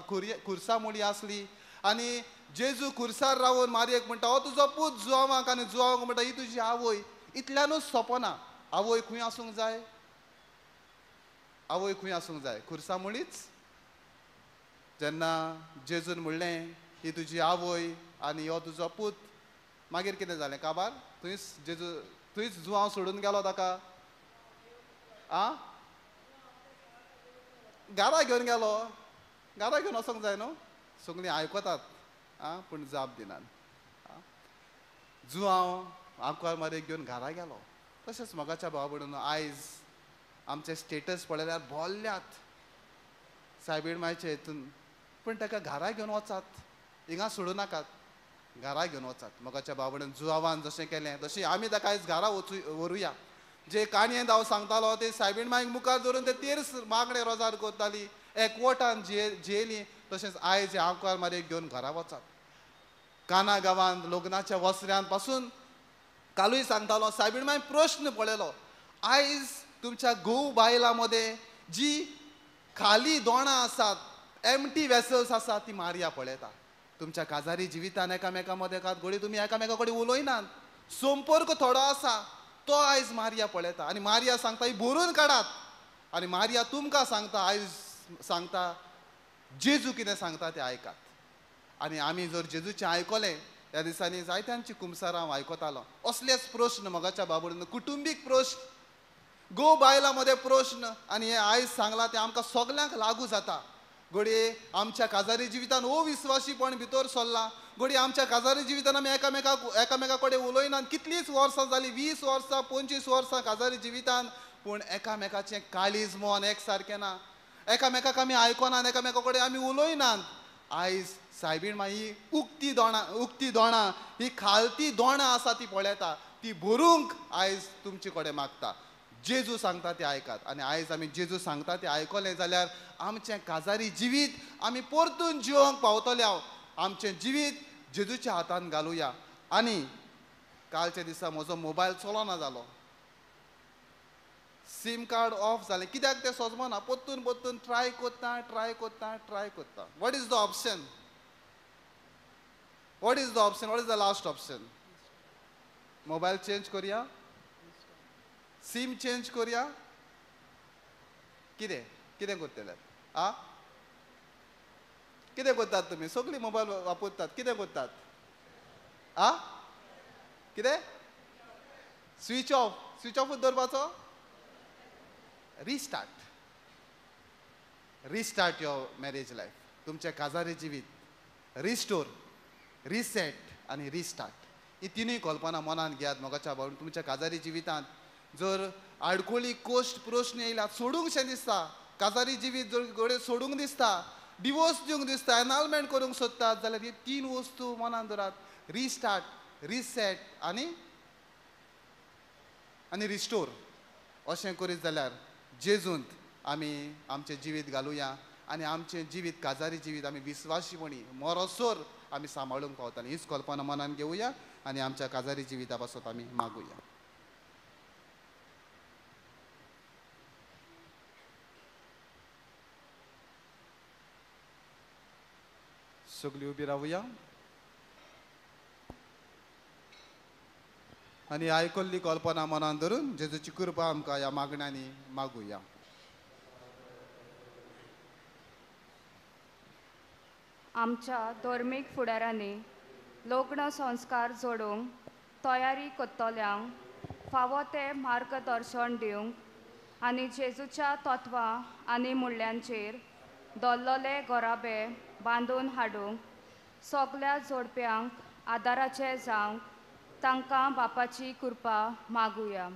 खुर्सा मुळी आसली आनी जेजू खुर्सार रावन मारयेक म्हणटा, हो तुजो पूत जुआवाक, आनी जुआवाक म्हणटा ही तुजी आवय. इतल्यानूच सोंपना. आवय खंय आसूंक जाय? आवय खंय आसूंक जाय? खुर्सा मुळीच. जेन्ना जेजून म्हणलें ही तुजी आवय आनी हो तुजो पूत, मागीर कितें जालें काबार? थंयच जेजू थंयच जुवांव सोडून गेलो ताका. आ घरा घेवन गेलो. घरा घेवन वचोंक जाय न्हू. सगळीं आयकतात आं, पूण जाप दिनात. जुवांव आंकवार मारयेक घेवन घरा गेलो. तशेंच मोगाच्या भावा भयणीनो, आयज आमचे स्टेटस पळयल्यार भोल्ल्यात सायबीण मायचे हेतून, पूण ताका घरा घेवन वचात, हिंगा सोडूं नाकात, घरा घेवन वचात. मोगाच्या भावा भयणीन, जुवावान जशें केलें तशें आमी ताका आयज घरा व्हरूया. जे काणयेंत हांव सांगतालो ते सायबीण मायक मुखार धरून ते तेर्स मागणे रोजार करताली, एकवटान जियेली. तशेंच आयज आंकवार मारयेक घेवन घरा वचात. काना गांवांत लग्नाच्या वसऱ्यान पासून कालूय सांगतालो, सायबीण माय प्रश्न पळयलो. आयज तुमच्या घोव बायलां मदें जी खाली दोणां आसात, एमटी वेसल्स आसात, ती मारया पळयता. तुमच्या काजारी जिवितान एकामेका मदें घडये तुमी एकामेका कडेन उलयनात, संपर्क थोडो आसा, तो आयज मारया पळयता. आनी मारया सांगता ही भरून काडात. आनी मारया तुमकां सांगता, आयज सांगता जेजू कितें सांगता तें आयकात. आनी आमी जर जेजूचें आयकलें, ह्या दिसांनी जायत्यांची कुमसारां हांव आयकतालो. असलेच प्रश्न मोगाच्या बाबडून, कुटुंबीक प्रश्न, घोव बायलां मदें प्रश्न. आनी हें आयज सांगलां तें आमकां सगल्यांक लागू जाता. घडये आमच्या काजारी जिवितान अविस्वासीपण भितर सरलां, घडये आमच्या काजारी जिवितान आमी एकामेका कडेन उलयनात. कितलींच वर्सां जालीं, 20 वर्सां 25 वर्सां काजारी जिवितान, पूण एकामेकाचें काळीज मन एक सारकें ना, एकामेकाक आमी आयकनात, एकामेका कडेन आमी उलयनात. आयज सायबीण माई ही उक्ती दोणां, ही खालती दोणां आसा ती पळयता, ती भरूंक आयज तुमचे कडेन मागता. जेजू सांगता तें आयकात. आनी आयज आमी जेजू सांगता तें आयकलें जाल्यार आमचें काजारी जिवीत आमी परतून जिवंक पावतले. हांव आमचें जिवीत जेजूच्या हातान घालुया. आनी कालच्या दिसा म्हजो मोबायल चलना जालो, सीम कार्ड ऑफ जालें. कित्याक तें सोजमना. परतून परतून ट्राय करता ट्राय करता ट्राय करता. What is the option? What is the option? What is the last option? Mobile change करुया, सीम चेंज करुया, कितें कितें करतले? आ कितें करतात तुमी? सगळीं मोबायल वापरतात, कितें करतात? आ कितें? स्विच ऑफ, स्विच ऑफूच दवरपाचो? Restart, restart your marriage life. तुमचें काजारी जिवीत रिस्टोर, रिसेट आनी रिस्टार्ट, ही तिनूय कल्पना मनान घेयात मोगाच्या भावान. तुमच्या काजारी जिवितांत जर आडखळी, कोश्ट, प्रश्न येयल्यात, सोडूंकशें दिसता, काजारी जिवीत जर घडये सोडूंक दिसता, डिवोर्स दिवंक दिसता, एनॉलमेंट करूंक सोदतात, जाल्यार ही तीन वस्तू मनान दवरात, रिस्टार्ट, रिसेट आनी आनी रिस्टोर. अशें करीत जाल्यार जेजूंत आमी आमचें जिवीत घालुया आनी आमचें जिवीत, काजारी जिवीत आमी विस्वासीपणी मरोसर आमी सांबाळूंक पावतलीं. हीच कल्पना मनान घेवया आनी आमच्या काजारी जिविता पासत आमी मागुया. सगळीं उबी रावया आनी आयकल्ली कल्पना मनान धरून जेजूची कृपा आमकां ह्या मागण्यांनी मागुया. आमच्या धर्मीक फुडारांनी लग्न संस्कार जोडूंक तयारी करतल्यांक फावो तें मार्गदर्शन दिवंक आनी जेजूच्या तत्वां आनी मुल्यांचेर दवरलेले घराबे बांदून हाडूंक सगल्या जोडप्यांक आदाराचें जावंक तांकां बापाची कृपा मागुया.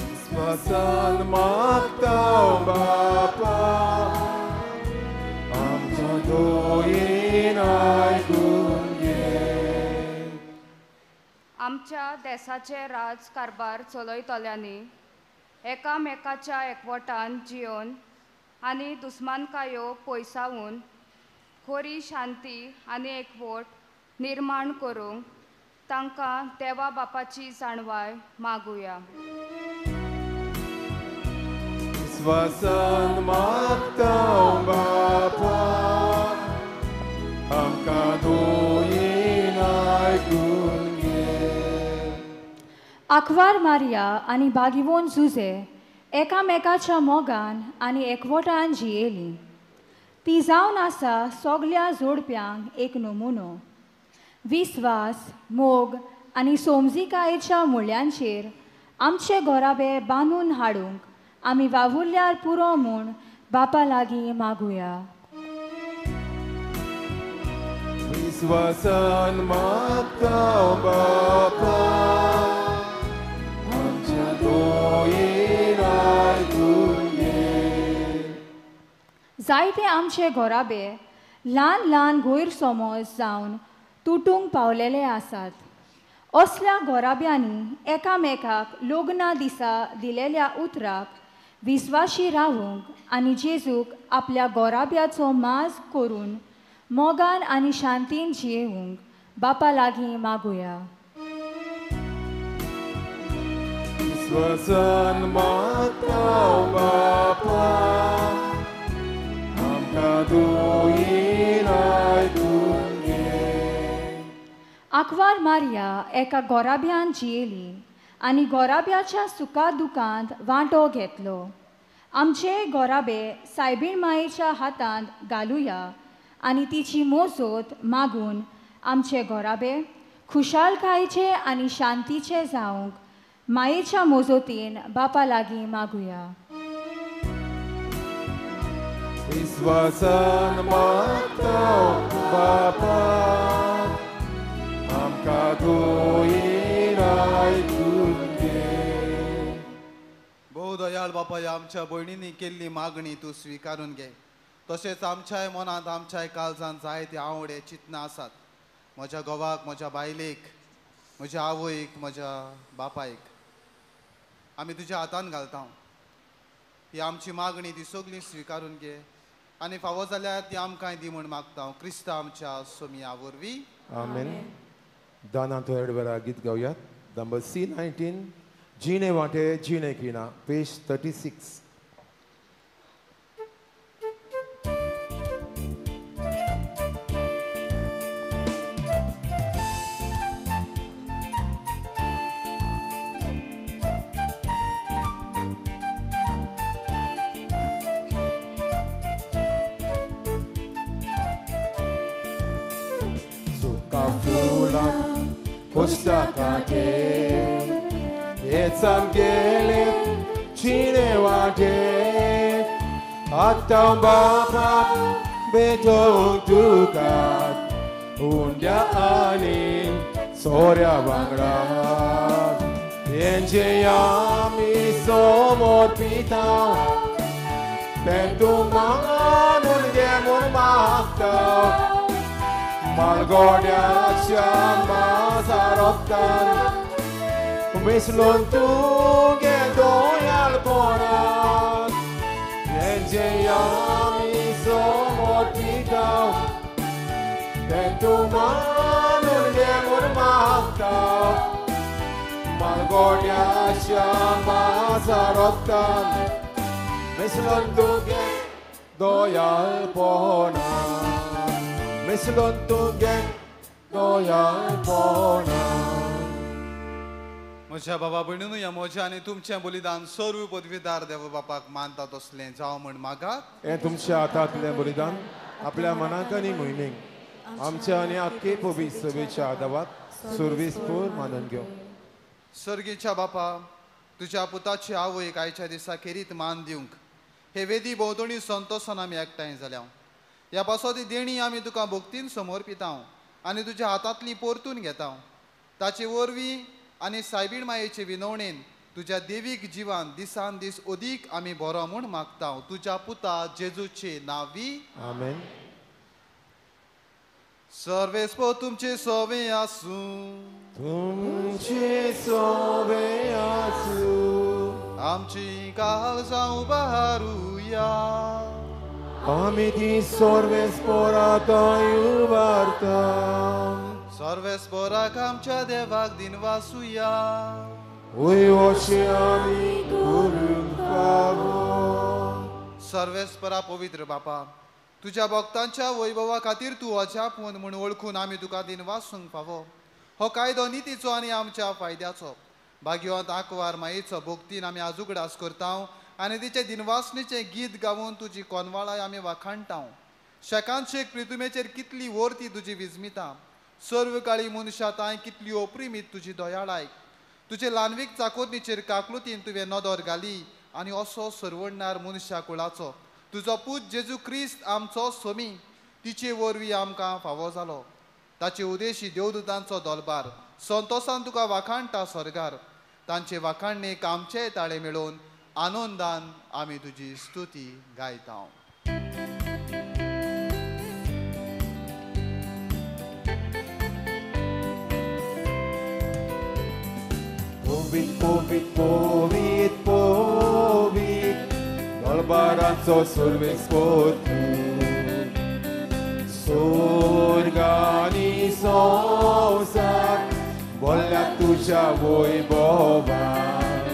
विस्वासान मागता बापा आमच्या दोयेन आयकून घे. आमच्या देसाचे राज कारभार चलयतल्यांनी एकामेकाच्या एकवटान जियोन आनी दुस्मानकायो पयसावून खरी शांती आनी एकवट निर्माण करूंक तांकां देवा बापाची जाणवाय मागुया. विस्वासान मागता बापा आमकां दोयेन आयकून घे. आंकवार मारिया आनी बागिवोन जुजे एकामेकाच्या मोगान आनी एकवटान जियेली. ती जावन आसा सगल्या जोडप्यांक एक नमुनो. विस्वास, मोग आनी समजिकायेच्या मुल्यांचेर आमचे घराबे बांदून हाडूंक आमी वावुरल्यार पुरो म्हूण बापा लागीं मागुया. विस्वासान मागता बापा आमच्या दोयेन आयकून घे. जायते आमचे घराबे ल्हान ल्हान गैरसमज जावन तुटूंक पावलेले आसात. असल्या घराब्यांनी एकामेकाक लग्ना दिसा दिलेल्या उतराक विस्वाशी रावूंक आनी जेजूक आपल्या घराब्याचो माज करून मोगान आनी शांतीन जियेवंक बापा लागीं मागुया. विस्वासान मागता बापा आमकां दोयेन आयकून घे. आंकवार मारिया एका घराब्यान जियेली आनी घराब्याच्या सुखा दुखांत वांटो घेतलो. आमचे घराबे सायबीण मायेच्या हातांत घालुया आनी तिची मोजोत मागून आमचे घराबे खुशालकायेचे आनी शांतीचे जावंक मायेच्या मोजोतीन बापा लागीं मागुया. विस्वासान मागता बापा आमकां दोयेन आयकून घे. भोव दयाळ बापा, ह्या आमच्या भयणींनी केल्ली मागणी तूं स्विकारून घे. तशेंच आमच्याय मनांत आमच्याय काळजांत जायते आवडे चिंतनां आसात. म्हज्या घोवाक, म्हज्या बायलेक, म्हज्या आवयक, म्हज्या बापायक आमी तुज्या हातान घालता. ही आमची मागणी ती सगळी स्विकारून घे आनी फावो जाल्यार ती आमकांय दी म्हूण मागता क्रिस्ता आमच्या सोमिया वरवीं. आमेन. दानांत एडवेरा गीत गावयात. नंबर C19, जिणे वांटे जिणे किना, पेज 36. पुस्तकाचे सामकेले जिणे वाटे आतां बापा बेटोवंक तुका उंड्या आनी सोऱ्या वांगडा हेंचे आमी समोर पिता तें तूं मानून घे म्हूण मागता मालगोड्याच्या मासा रोगतान मिसळून तुगे दोयालपणान हेंचे आमी समोर पिता तें तूं मानून घे म्हूण मागता मालगोड्याच्या मासा रोगतान मिसळून तुगे दोयालपणान मिसळून तुगे दोयालपणान. म्हज्या बाबा भयणीनू, ह्या म्हज्या आनी तुमचें बलिदान सर्व पदवीदार देव बापाक मानता तसलें जावं म्हूण मागात. हें तुमच्या हातांतलें बलिदान आपल्या मनाक आनी मोहिमेक आमच्या आनी आख्खे पवी सभेच्या आदावाक सुरवीसपूर मानून घेवं. सर्गीच्या बापा, तुज्या पुताची आवयक आयच्या दिसा खेरीत मान दिवंक हे वेदी भोंवतणी संतोसान आमी एकठांय जाल्या. ह्या पासत ही देणी आमी तुका भक्तीन समर्पितांव आनी तुज्या हातांतली परतून घेतांव. ताचे वरवीं आनी सायबीण मायेचे विनवणेन तुज्या देवीक जिवान दिसान दीस अदीक आमी बरो म्हूण मागतांव तुज्या पुता जेजूचे नांवी. आमेन. सर्वेस्पो तुमचे सोवे आसूं. तुमचे सोवे आसूं. आमची काळजां उबारुया. आमी ती सर्वेस्पोराक उबारता. सर्वेस्पोराक आमच्या देवाक दिनवासुया. वय अशें आमी करूंक फावो. सर्वेस्परा पवित्र बापा, तुज्या भक्तांच्या वैभवा खातीर तूं अजाप म्हूण वळखून आमी तुका दिनवासूंक फावो. हो कायदो नितीचो आनी आमच्या फायद्याचो. भाग्यवंत आंकवार मायेचो भोक्तीन आमी आज उगडास करता आनी तिचे दिनवासणीचें गीत गावन तुजी कोनवाळाय आमी वाखाणटा. शेकानशेक प्रितुमेचेर कितली वर्ती तुजी विजमिता, सर्व काळी मनशा तांय कितली ओप्रिमीत तुजी दयाळाय. तुजे ल्हानवीक चाकोतनीचेर काकलुतीन तुवें नदर घाली आनी असो सरवडणार मनशा कुळाचो तुजो पूत जेजू क्रिस्त आमचो सोमी तिचे वरवीं आमकां फावो जालो. ताचे उदेशी देवदूतांचो दलबार संतोसान तुका वाखाणटा स्वर्गार. तांचे वाखाणणेक आमचे ताळे मेळोवन आनंदान आमी तुजी स्तुती गायता. पोवीत पोवीत पोवीत पोवीत दलबाराचो सुर्वेस पोतू सोर्गानी संवसार बोल्ल्या तुज्या वैभवान.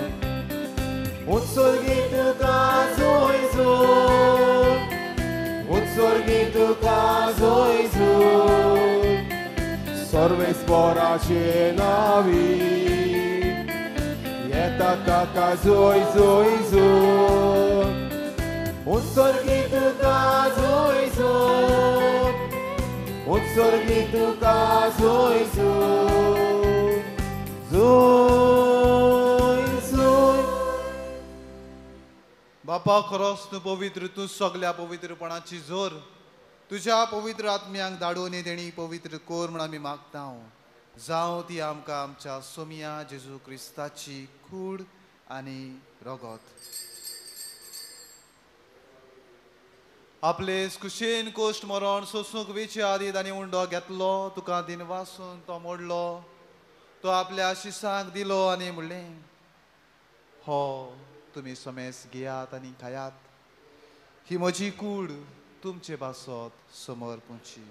उत्सर्गी तुका जोय जोय, उत्सर्गी तुका जोय जोय, सर्वेस्पराचे नावी येता ताका जोय जोय जोय. उत्सर्गी तुका जोय जोय, उत्सर्गी तुका जोय जोय, जोय जोय. बापा खरोच तूं पवित्र, तूं सगल्या पवित्रपणाची जोर. तुज्या पवित्र आत्म्यांक धाडून तेणी पवित्र कोर म्हण आमी मागता. जावं ती आमकां आमच्या सोमिया जेजू क्रिस्ताची कूड आनी रगत. आपले कुशेन कोश्ट मरण सोसूंक वेचे आदी तांणी उंडो घेतलो, तुका दिनवासून तो मोडलो, तो आपल्या शिसांक दिलो आनी म्हणलें, हो तुमी समेस घेयात आनी खायात, ही म्हजी कूड तुमचे पासत समर्पणची.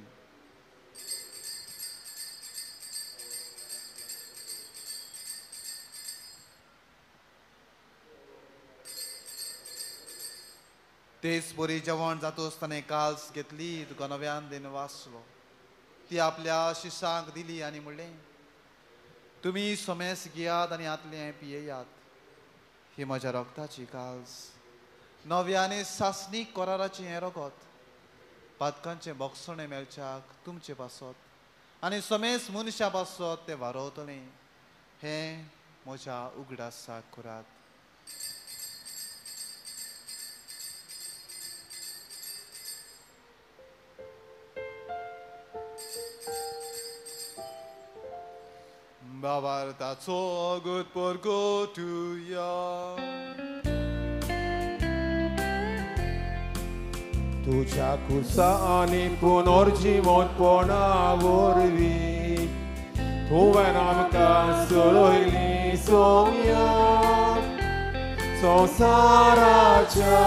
तेच बरी जेवण जातोच ताणें काल्स घेतली, तुका नव्यान दिन वाचलो, ती आपल्या शिसांक दिली आनी म्हणलें, तुमी समेस घेयात आनी आतलें पियेयात, ही म्हज्या रगताची काल्स, नव्या आनी सासणीक कराराचें हें रगत, पातकांचें बोगसणें मेळच्याक तुमचे पासत आनी समेस मनशां पासत तें वारवतलें, हें म्हज्या उगडासाक करात. बाबार्थाचो गुत परगटुया. तुज्या कुसा आनी पुनर्जिवंतपणा वरवीं तुवें आमकां सोडयली सोम्या, संवसाराच्या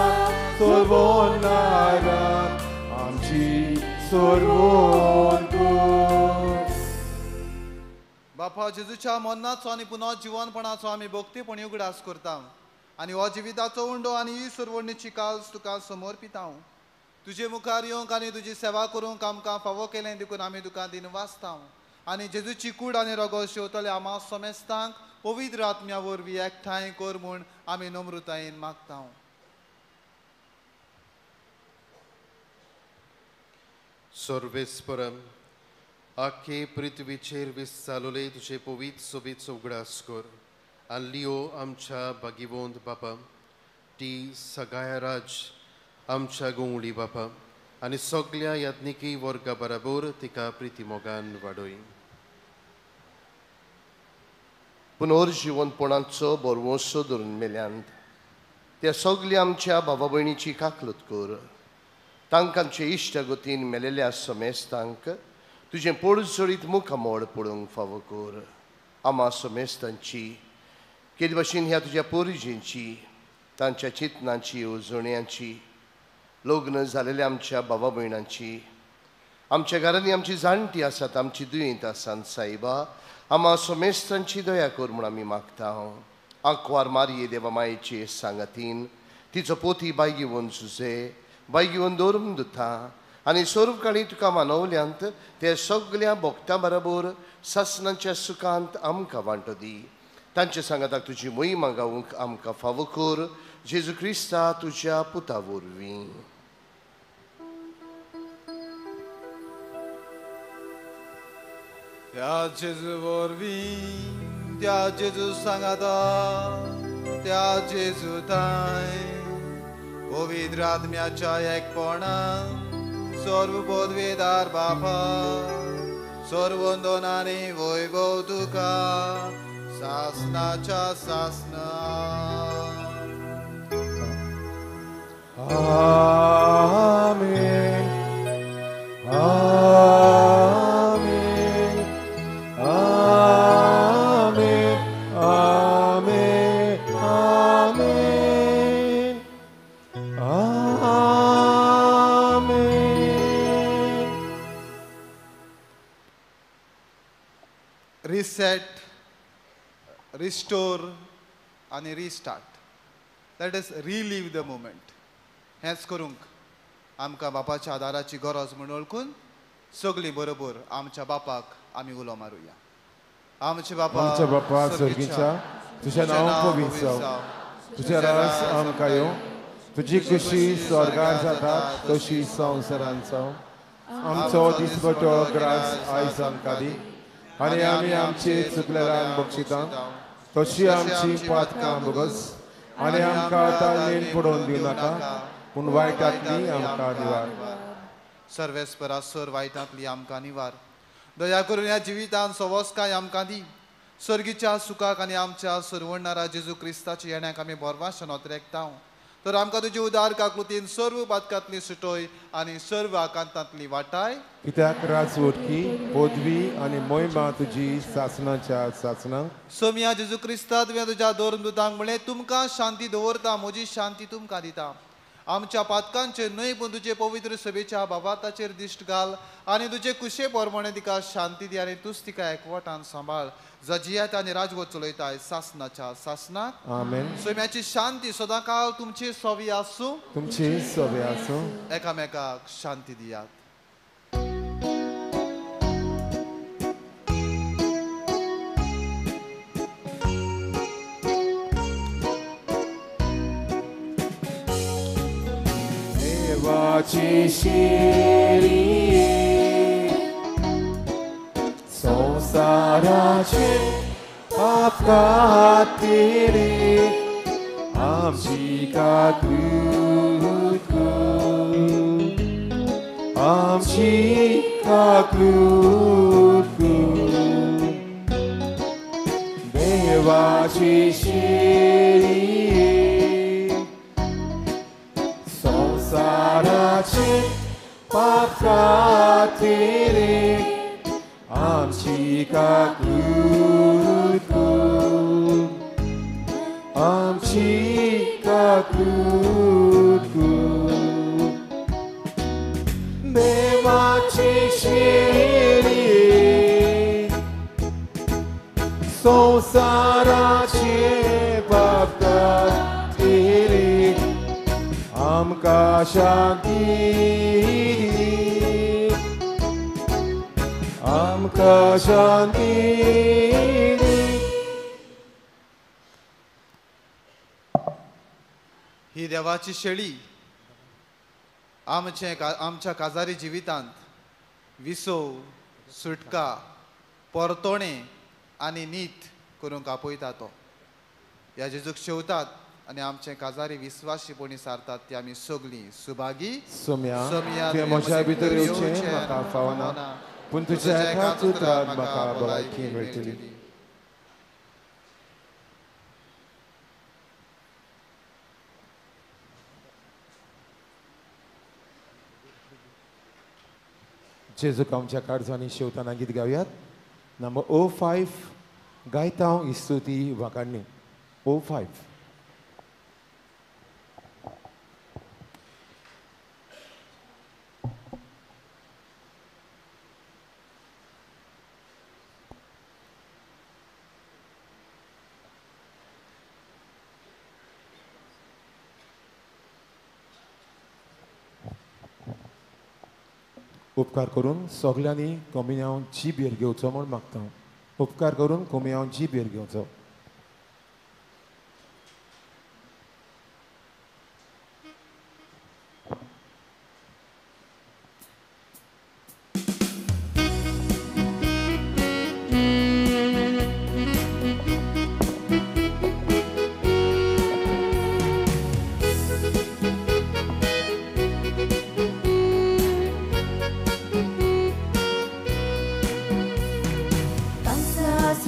सोडवणाराक आमची सोडवण कर. बापा जेजूच्या मरणाचो आनी पुनः जिवनपणाचो आमी भक्तीपणी उगडास करता आनी हो जिविताचो उंडो आनी ही सुरवणीची काल्स तुका समर्पिता. तुजे मुखार येवंक आनी तुजी सेवा करूंक आमकां फावो केलें देखून आमी तुका दिनवासता आनी जेजूची कूड आनी रगत शेवतले आमा समेस्तांक पवित्र आत्म्या वरवीं एकठांय कर म्हूण आमी नम्रतायेन मागता. सर्वेस्परम आखे पृथ्वीचेर विस्तारले तुजे पवित्र सोबीत उगडास कर आनी लियो आमच्या भागिवंत बापा, ती सगळ्या राज आमच्या गोंवळी बापा आनी सगळ्या याज्ञिकी वर्गा बराबर तिका प्रिती मोगान वाडय. पुनर्जिवंतपणाचो बरवंसो धरून मेल्यांत त्या सगल्या आमच्या भावा भयणीची काकलत कर, तांकांचे इश्टागतीन मेलेल्या समेस्तांक तुजें पोडजोडीत मुखामोड पळोवंक फावो कर. आमा समेस्तांची केदे भाशेन ह्या तुज्या पोरजींची, तांच्या चिंतनाची, येवजण्यांची, लग्न जालेल्या आमच्या भावा भयणांची, आमच्या घरांनी आमची जाणटी आसात, आमची दुयेंत आसात सायबा, आमा समेस्तांची दया कर म्हूण आमी मागता. आंकवार मारये देवा मायेचे सांगातीन तिचो पोती बाय घेवन सुजे बाय घेवन दवरून दिता आनी सर्वकाळी तुका मानवल्यांत ते सगल्या भक्तां बरोबर सासणाच्या सुखांत आमकां वांटो दी. तांचे सांगाताक तुजी मोहिमा गावंक आमकां फावो कर जेजू क्रिस्ता तुज्या पुता वरवीं. त्या जेजू वरवीं, त्या जेजू सांगाता, त्या जेजू ताय पवित्र आत्म्याच्या एकपणान सर्व पदवीदार बापा सर्वंदनानी वैभव तुका सासनाच्या सासना. आमेन आमेन आमेन आमेन आमेन आमेन. रिसेट, रिस्टोर आनी restart, that is relive the moment. हेंच करूंक आमकां बापाच्या आदाराची गरज म्हूण वळखून सगळीं बरोबर आमच्या बापाक आमी उलो मारुया. आमचे बापा आमच्या बापा स्वर्गीच्या, तुझें नांव पवित्र जावं, तुजें राज आमकां येवं, तुजी खुशी स्वर्गार जाता तशी संवसारांत जावं. आमचो दिसपटो ग्रास आयज आमकां दी आनी आमी आमचे चुकलेल्यान बक्षिता तशी आमची पातकां भोगस आनी आमकां ताळमेळ पडोवन दिवं नाका पूण वायटांतली आमकां निवार. सर्वेस्परा सर वायटांतली आमकां निवार. दया करून ह्या जिवितान सवस्काय आमकां दी. सर्गीच्या सुखाक आनी आमच्या सरवणणारा जेजू क्रिस्ताच्या येण्याक आमी बोरवाशन ओतरेकता. तर आमकां तुजी उदार काकृतीन सर्व पातकांतली सुटोय आनी सर्व आकांतांतली वाटाय. कित्याक राजवटकी पदवी आनी मोहिमा तुजी सासनाच्या सासना. सोमिया जेजू क्रिस्ता, तुवें तुज्या धर्मदूतांक म्हणलें, तुमकां शांती दवरता, म्हजी शांती तुमकां दिता. आमच्या पातकांचेर न्हय पूण तुजे पवित्र सभेच्या बाबाताचेर दिश्ट घाल आनी तुजे कुशे प्रमाणे तिका शांती दी आनी तूच तिका एकवटान सांबाळ. जजियात आनी राजवट चलयताय सासनाच्या सासनाक. आमेन. सोम्याची शांती सदांकाळ तुमची सवी आसूं, तुमची सवी आसूं. एकामेकाक शांती दियात. देवाची शिरी संवसाराचे पाप कातरी आमची काकूत कर, आमची काकूत कर. देवाची शिरी संवसाराचे पाप कातरी आमची काकूत कर, आमची काकूत कर. देवाची शिरी संवसाराचे पाप कातरी आमकां शांती दी, आमकां शांती दी. ही देवाची शेळी आमचे आमच्या काजारी जिवितांत विसव, सुटका, परतोणे आनी नीत करूंक आपयता तो. ह्या जेजूक शेवतात आनी आमचे काजारी विस्वासीपणी सारतात ती आमी सगळीं सुभागी. सोम्या, तुवें म्हज्या भितर येवचें म्हाका फावना, पूण तुज्या एकाच उतरान म्हाका भलायकी मेळटली. जेजूक आमच्या काळजांनी शेवताना गीत गावयात. नंबर 05 गायता हांव इस्तुती वाकाडणी. 05. उपकार करून सगल्यांनी कोमियांव जी बियर घेवचो म्हूण मागता. उपकार करून कोमियांव जी बियर घेवचो.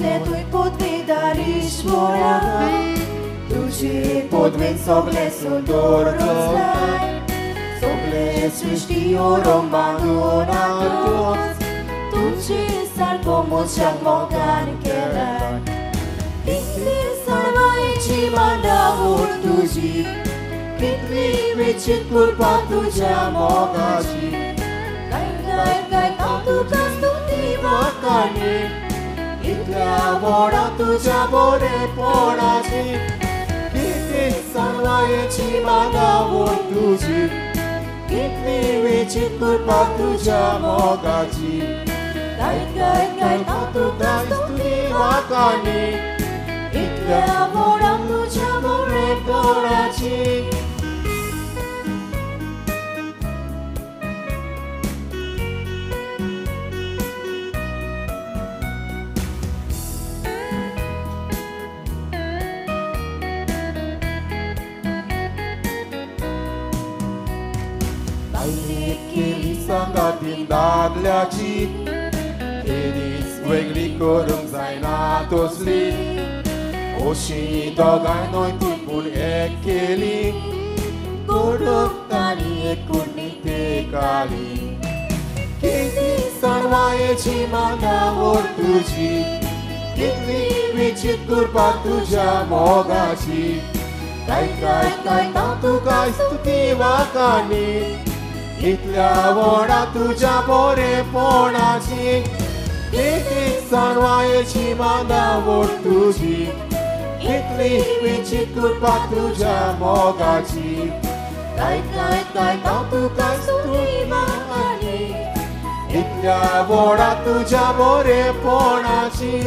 नासलें तुवें पदवेदार ईश्वरा, तुजे पदवेन सगळें सुंदर रचलाय, सगळे सृश्टी रोमांगून तुजे सारको मनशाक मोगान केलाय. कितली सणवायेची मांडावळ तुजी, कितली वेचीत कृपा तुज्या मोगाची. गाय गाय हांव तुका स्तुती वाखाणी, इतल्या व्हडा तुज्या बरेपणाची. कितली सणवायेची मांडावळ तुजी, कितली वेचीत कृपा तुज्या मोगाची. गाय गाय गाय हांव तुका स्तुती वाखाणी, इतल्या व्हडा तुज्या बरेपणाची. सांगातीन दादल्याची केदीच वेगळी करूंक जायना तसली, अशी दोगांय न्हय ती पूण एक केली, करूंक तांणी एकूण तेकाली. कितली सणवायेची मांडावळ तुजी, कितली विचीत कृपा तुज्या मोगाची. काय काय काय हांव तुका स्तुती वाखाणी, इतल्या व्हडा तुज्या बरेपणाची. कितली सणवायेची मांडावळ तुजी, कितली विचीत कृपा तुज्या मोगाची. काय काय काय हांव तुका स्तुती वाखाणी, इतल्या व्हडा तुज्या बरेपणाची.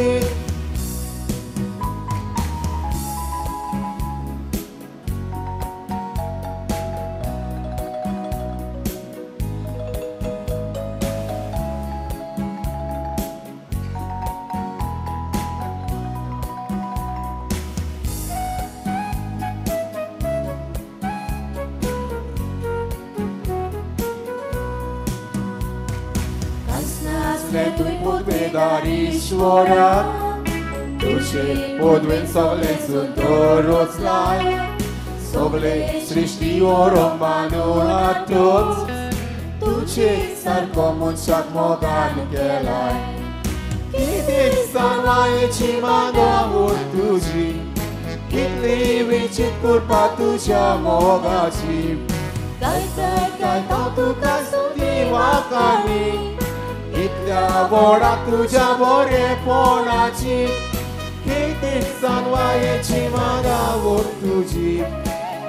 ईश्वरा, तुजे पदवेन सगळें सुंदर रचलाय, सगळे सृश्टी रोमानून आतूच तुजे सारको मनशाक मोगान केलाय. कितली सणवायेची मांडावळ तुजी, कितली विचीत कृपा तुज्या मोगाची. गाय गाय गाय हांव तुका स्तुती वाखाणी, इतल्या व्हडा तुज्या बरेपणाची. कितली सणवायेची मांडावळ तुजी,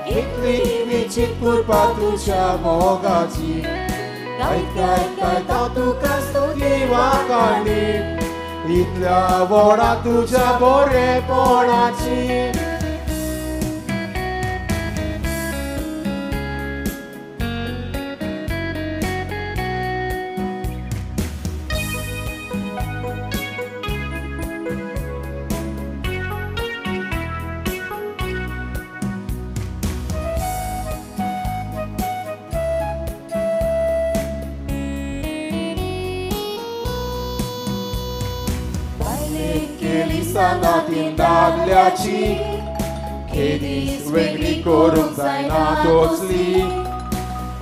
कितली विचीत कृपा तुज्या मोगाची. गाय गाय गाय हांव तुका स्तुती वाखाणी, इतल्या व्हडा तुज्या बरेपणाची. दादल्याची केदीच वेगळी करूंक जायना तसली,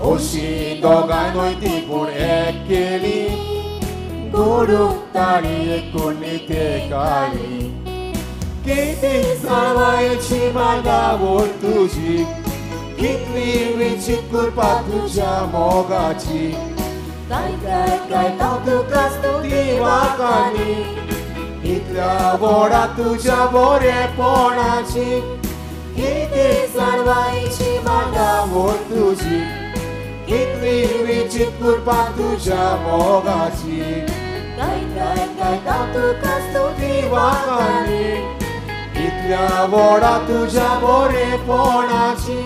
अशी दोगांय न्हय ती पूण एक केली, करूंक तांणी एकूण तेकाली. कितली सणवायेची मांडावळ तुजी, कितली विचीत कृपा तुज्या मोगाची. गाय गाय गाय हांव तुका स्तुती वाखाणी, इतल्या व्हडा तुज्या बरेपणाची. कितली सणवायेची मांडावळ तुजी, कितली विचीत कृपा तुज्या मोगाची. गाय गाय गाय हांव तुका स्तुती वाखाणी, इतल्या व्हडा तुज्या बरेपणाची.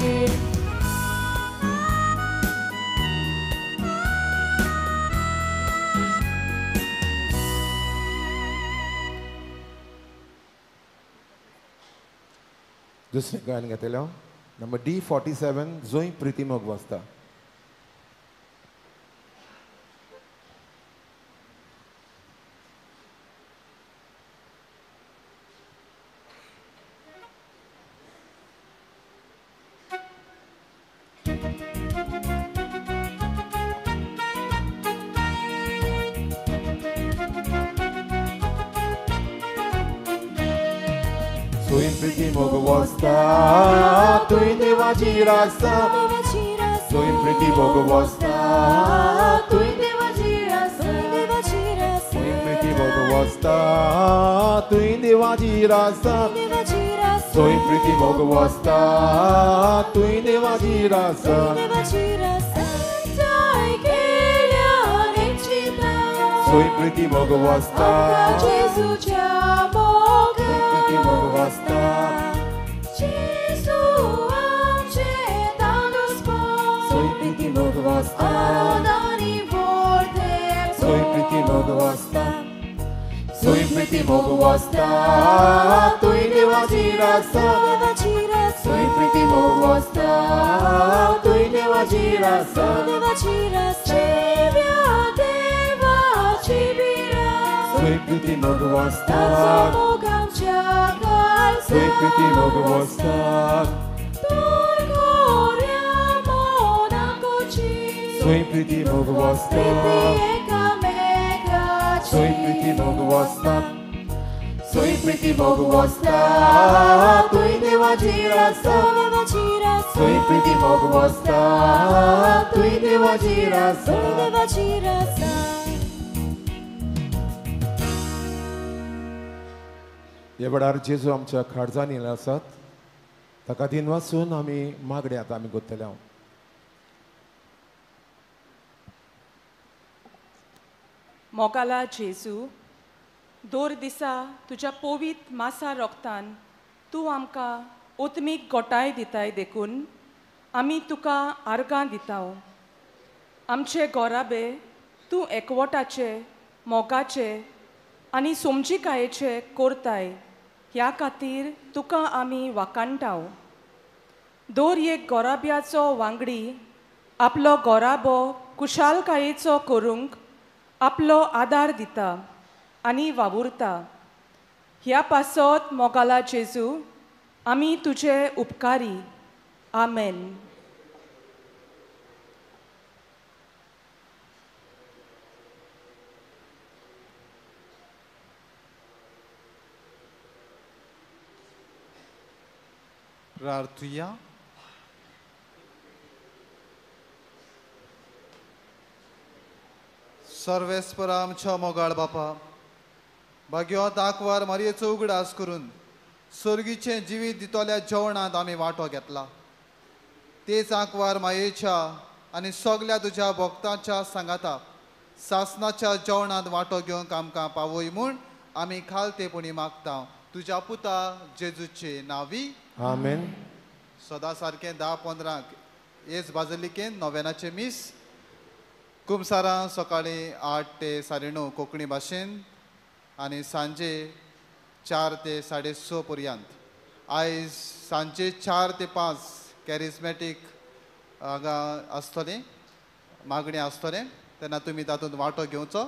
दुसरें गायन घेतलें नंबर D47 जोय प्रितीमोग वाजता. तुंय प्रीती मोग वसता तुंय देवाची रास्ता तुंय प्रीती मोग वसता तुंय देवाची रास्ता तुंय प्रीती मोग वसता तुंय देवाची रास्ता तुंय प्रीती मोग वसता तुंय देवाची रास्ता तुंय प्रीती मोग वसता प्रीती मोग वसता तुंय प्रीती मोग वसता तुंय प्रीती मोग वसता तुंय प्रीती मोग वसता तुंय देवाची रास्ता तुंय प्रीती मोग वसता तुंय देवाची रास्ता तुंय प्रीती मोग वसता तुंय प्रीती मोग वसता तुंय प्रीती मोग वसता तुंय प्रीती मोग वसता तुंय प्रीती मोग वसता तुंय देवाची रास्ता तुंय प्रीती मोग वसता तुंय देवाची रास्ता। ह्या वेळार जेजू आमच्या खाडजांनी आसात ताका दिन वाचून आमी मागणें आतां आमी करतले। मोगाला जेजू, दोर दिसा तुज्या पवित्र मासा रोगतान तूं आमकां ओतमीक गोटाय दिताय देखून आमी तुका आर्गां दिताव। आमचे गोराबे तूं एकवटाचे मोगाचे आनी समजिकायेचे कोरताय ह्या खातीर तुका आमी वाखाणटाव। दर एक गोराब्याचो वांगडी आपलो गोराबो कुशालकायेचो करूंक आपलो आदार दिता आनी वावुरता। ह्या पासत मोगाला जेजू आमी तुजे उपकारी। आमेन। प्रार्थुया। सर्वेस्पर आमच्या मोगाळ बापा, भाग्यवंत आंकवार मारयेचो उगडास करून सर्गीचें जिवीत दितल्या जेवणांत आमी वांटो घेतला। तेच आंकवार मायेच्या आनी सगल्या तुज्या भक्तांच्या सांगाता सासनाच्या जेवणांत वांटो घेवंक आमकां पावय म्हूण आमी खालतेपणी मागता तुज्या पुता जेजूचे नांवी आमेन। सदां सारकें 10:15 हेच बाजलिकेन नोवेनाचें मीस, कुमसारां सकाळीं 8 ते 9:30 कोंकणी भाशेन आनी सांजे 4 ते 6:30 पर्यंत। आयज सांजे 4 ते 5 कॅरिज्मॅटीक हांगा आसतलें, मागणें आसतलें, तेन्ना तुमी तातूंत वांटो घेवचो।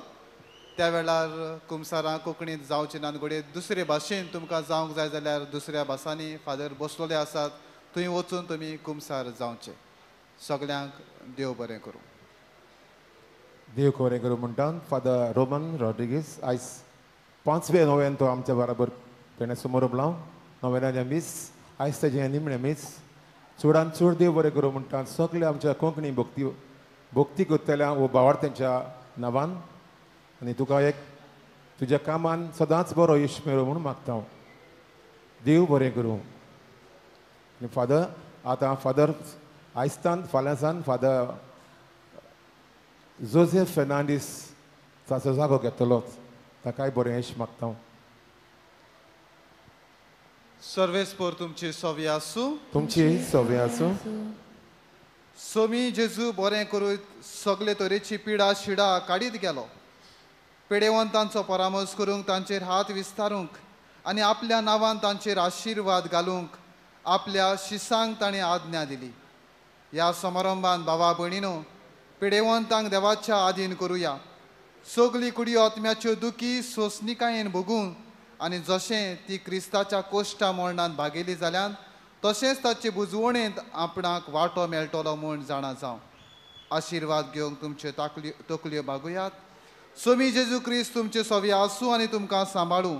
त्या वेळार कुमसारां कोंकणींत जावचें ना, घडये दुसरे भाशेन तुमकां जावंक जाय जाल्यार दुसऱ्या भासांनी फादर बसलेले आसात, थंय वचून तुमी कुमसार जावचें। सगल्यांक देव बरें करूं। देव बरें करूं म्हणटा फादर रोमन रॉड्रिगीस आयज 5वें नोव्यान तो आमच्या बराबर तेणें समोर लावन नोव्यानाचें मीस आयज तेजें निमणें मीस। चडान चड देव बरें करूं म्हणटा सगळे आमच्या कोंकणी भक्ती भक्ती करतल्या वो भावार्थ्यांच्या नांवान आनी तुका एक तुज्या कामान सदांच बरो यश मेळो म्हूण मागता हांव। देव बरें करूं। आनी फादर आतां फादर आयजतान फाल्यांसान फादर जोसेफ फेर्नांडीस ताचो जागो घेतलोच, ताकाय बरें यश मागता हांव। सर्वेस्पर तुमची सवी आसूं। तुमची सवी आसूं। सोमी जेजू बरें करून सगळे तरेची पिडा शिडा काडीत गेलो। पेडेवंतांचो परामर्श करूंक, तांचेर हात विस्तारूंक आनी आपल्या नांवान तांचेर आशिर्वाद घालूंक आपल्या शिसांक ताणें आज्ञा दिली। ह्या समारंभान भावा भयणीनो पिडेवंतांक देवाच्या आदीन करुया। सगली कुडी आत्म्याच्यो दुखी सोंसणिकायेन भोगून आनी जशें ती क्रिस्ताच्या कोश्टा मरणान भागयली जाल्यान तशेंच ताचे बुजवणेंत आपणाक वांटो मेळटलो म्हूण जाणा जावं। आशिर्वाद घेवंक तुमच्यो तकल्यो बागुयात। सोमी जेजू क्रिस्त तुमचे सवी आसूं आनी तुमकां सांबाळूं।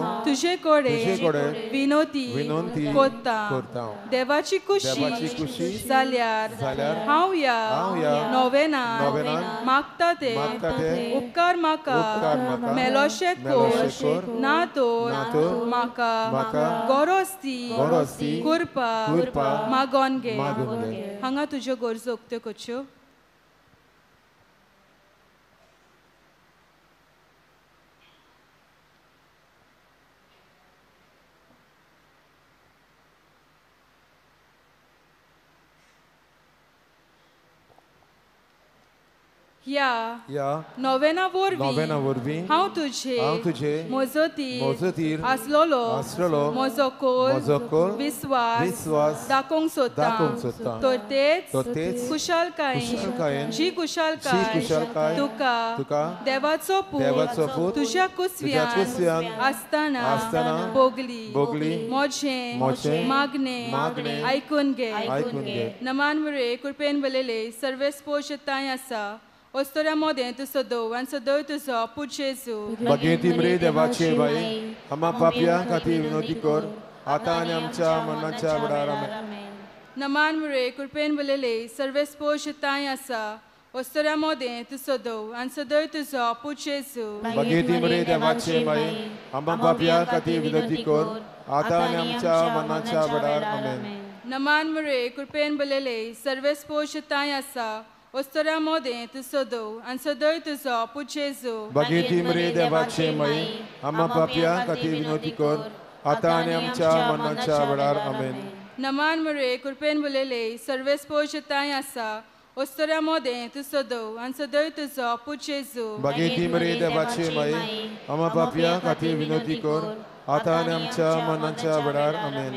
हांव तुजे कडेन विनोती करता. देवाची कुशी जाल्यार हांव ह्या नोवेनान मागता ते उपकार म्हाका मेलोशे कर, ना तर म्हाका गरज ती कृपा मागोन घे. हांगा तुज्यो गरजो उक्त्यो करच्यो. ह्या नोवेना वरवीं हांव तुजे मजतीर आसलेलो म्हजो कोल विस्वास दाखोवंक सोदता. तर तेच खुशालकायेन जी खुशालकाय तुका देवाचो पूत तुज्या कुसव्यान आसतना भोगली म्हजें मागणें आयकून घे. नमान मुरे कृपेन बरयलें सर्वेस्पोज तांय आसा ओस्तोऱ्या मोदें तूं सदोव आनी सदोय तुजो पूत जेजू. भगेती मरे देवाचे बाई आम्हा पापया खातीर विनोती कर आतां आनी आमच्या मरणाच्या वेळार. आमेन. नमान मुरे कृपेन बरयलें सर्वेस्पोज तांय आसा ओस्तोऱ्या मोदें तूं सदोव आनी सदोय तुजो पूत जेजू. भगेती मरे देवाचे बाई आम्हा पापया खातीर विनोती कर आतां आनी आमच्या मरणाच्या वेळार. आमेन. नमान मुरे कृपेन बरयलें सर्वेस्पोज तांय आसा ओस्तोऱ्या मोदें तूं सदोव आनी सदोय तुजो पूत जेजू. भगेती मरे देवाचे माई आम्हा पापया खातीर विनोती कर आतां आनी आमच्या मरणाच्या वेळार. आमेन. नमान मुरे कृपेन बरयलें सर्वेस्पोज तांय आसा ओस्तोऱ्या मोदें तूं सदोव आनी सदोय तुजो पूत जेजू. भगेती मरे देवाचे माई आम्हा पापया खातीर विनोती कर आतां आनी आमच्या मरणाच्या वेळार. आमेन.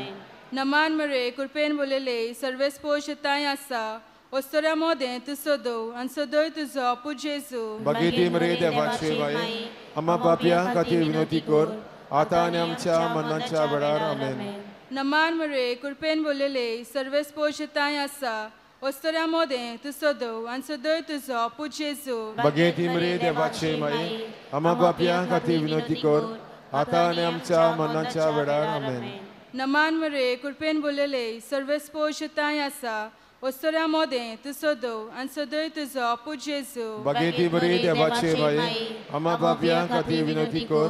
नमान मुरे कृपेन बरयलें सर्वेस्पोज तांय आसा ओस्तोऱ्या मोदें तूं सदोव आनी सदोय तुजो पूत जेजू. भगेती मरे देवाचे बाई आम्हा पापया खातीर विनोती कर आतां आनी आमच्या मरणाच्या वेळार. आमेन. नमान मुरे कृपेन बरयलें सर्वेस्पोज तांय आसा ओस्तोऱ्या मोदें तूं सदोव आनी सदोय तुजो पूत जेजू. भगेती मरे देवाचे माई आम्हा पापया खातीर विनोती कर आतां आनी आमच्या मरणाच्या वेळार. आमेन. नमान मुरे कृपेन बरयलें सर्वेस्पोज तांय आसा ओस्तोऱ्या मोदें तूं सदोव आनी सदोय तुजो पूत जेजू. भगेती मरे देवाचे बाई आम्हा पापया खातीर विनोती कर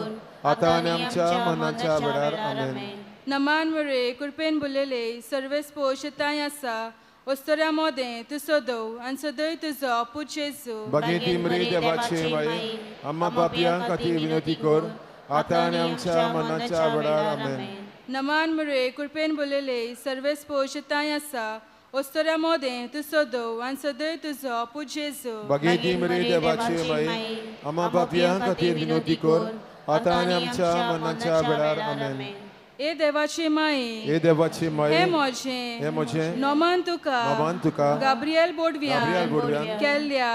आतां आनी आमच्या मरणाच्या वेळार. आमेन. नमान मरे कृपेन बोललेले सर्वेस पोशताय आसा ओस्तोऱ्या मोदें तूं सदव आनी सदय तुजो पूत जेजू. बागेती मरे देवाचे माये आम्हा पापयां खातीर विनंती कर आतां आनी आमच्या मरणाच्या वेळार. आमेन. नमान मरे कृपेन बोललेले सर्वेस पोशताय आसा ओस्तोऱ्या मोदें तूं सदव आनी सदय तुजो पूत जेजू. बागेती मरे देवाचे माये आम्हा पापयां खातीर विनंती कर आतां आनी आमच्या मरणाच्या वेळार. आमेन. ए देवाची माई, ए देवाची माई, हे म्हजें, हे म्हजें नोमान तुका, नोमान तुका, गाब्रियल बोडव्यान, केल्ल्या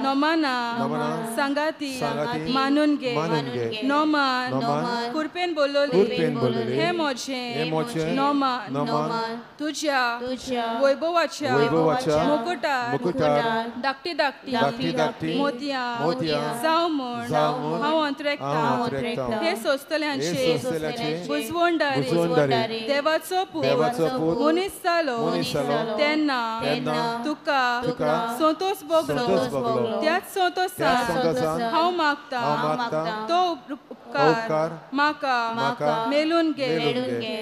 नोमाना सांगाती मानून घे, नोमान कुरपेन बोलवले, हे म्हजें नोमान तुझ्या वैभवाच्या मुकुटार धाकटी धाकटी मोतयां जावं म्हूण हांव अंतरेकतां. हे सोंसतल्यांचे देवाचो पूत मनीस जालो तेन्ना तुका संतोष भोगलो, त्याच संतोषान हांव मागता तो उपकार म्हाका मेळून घे.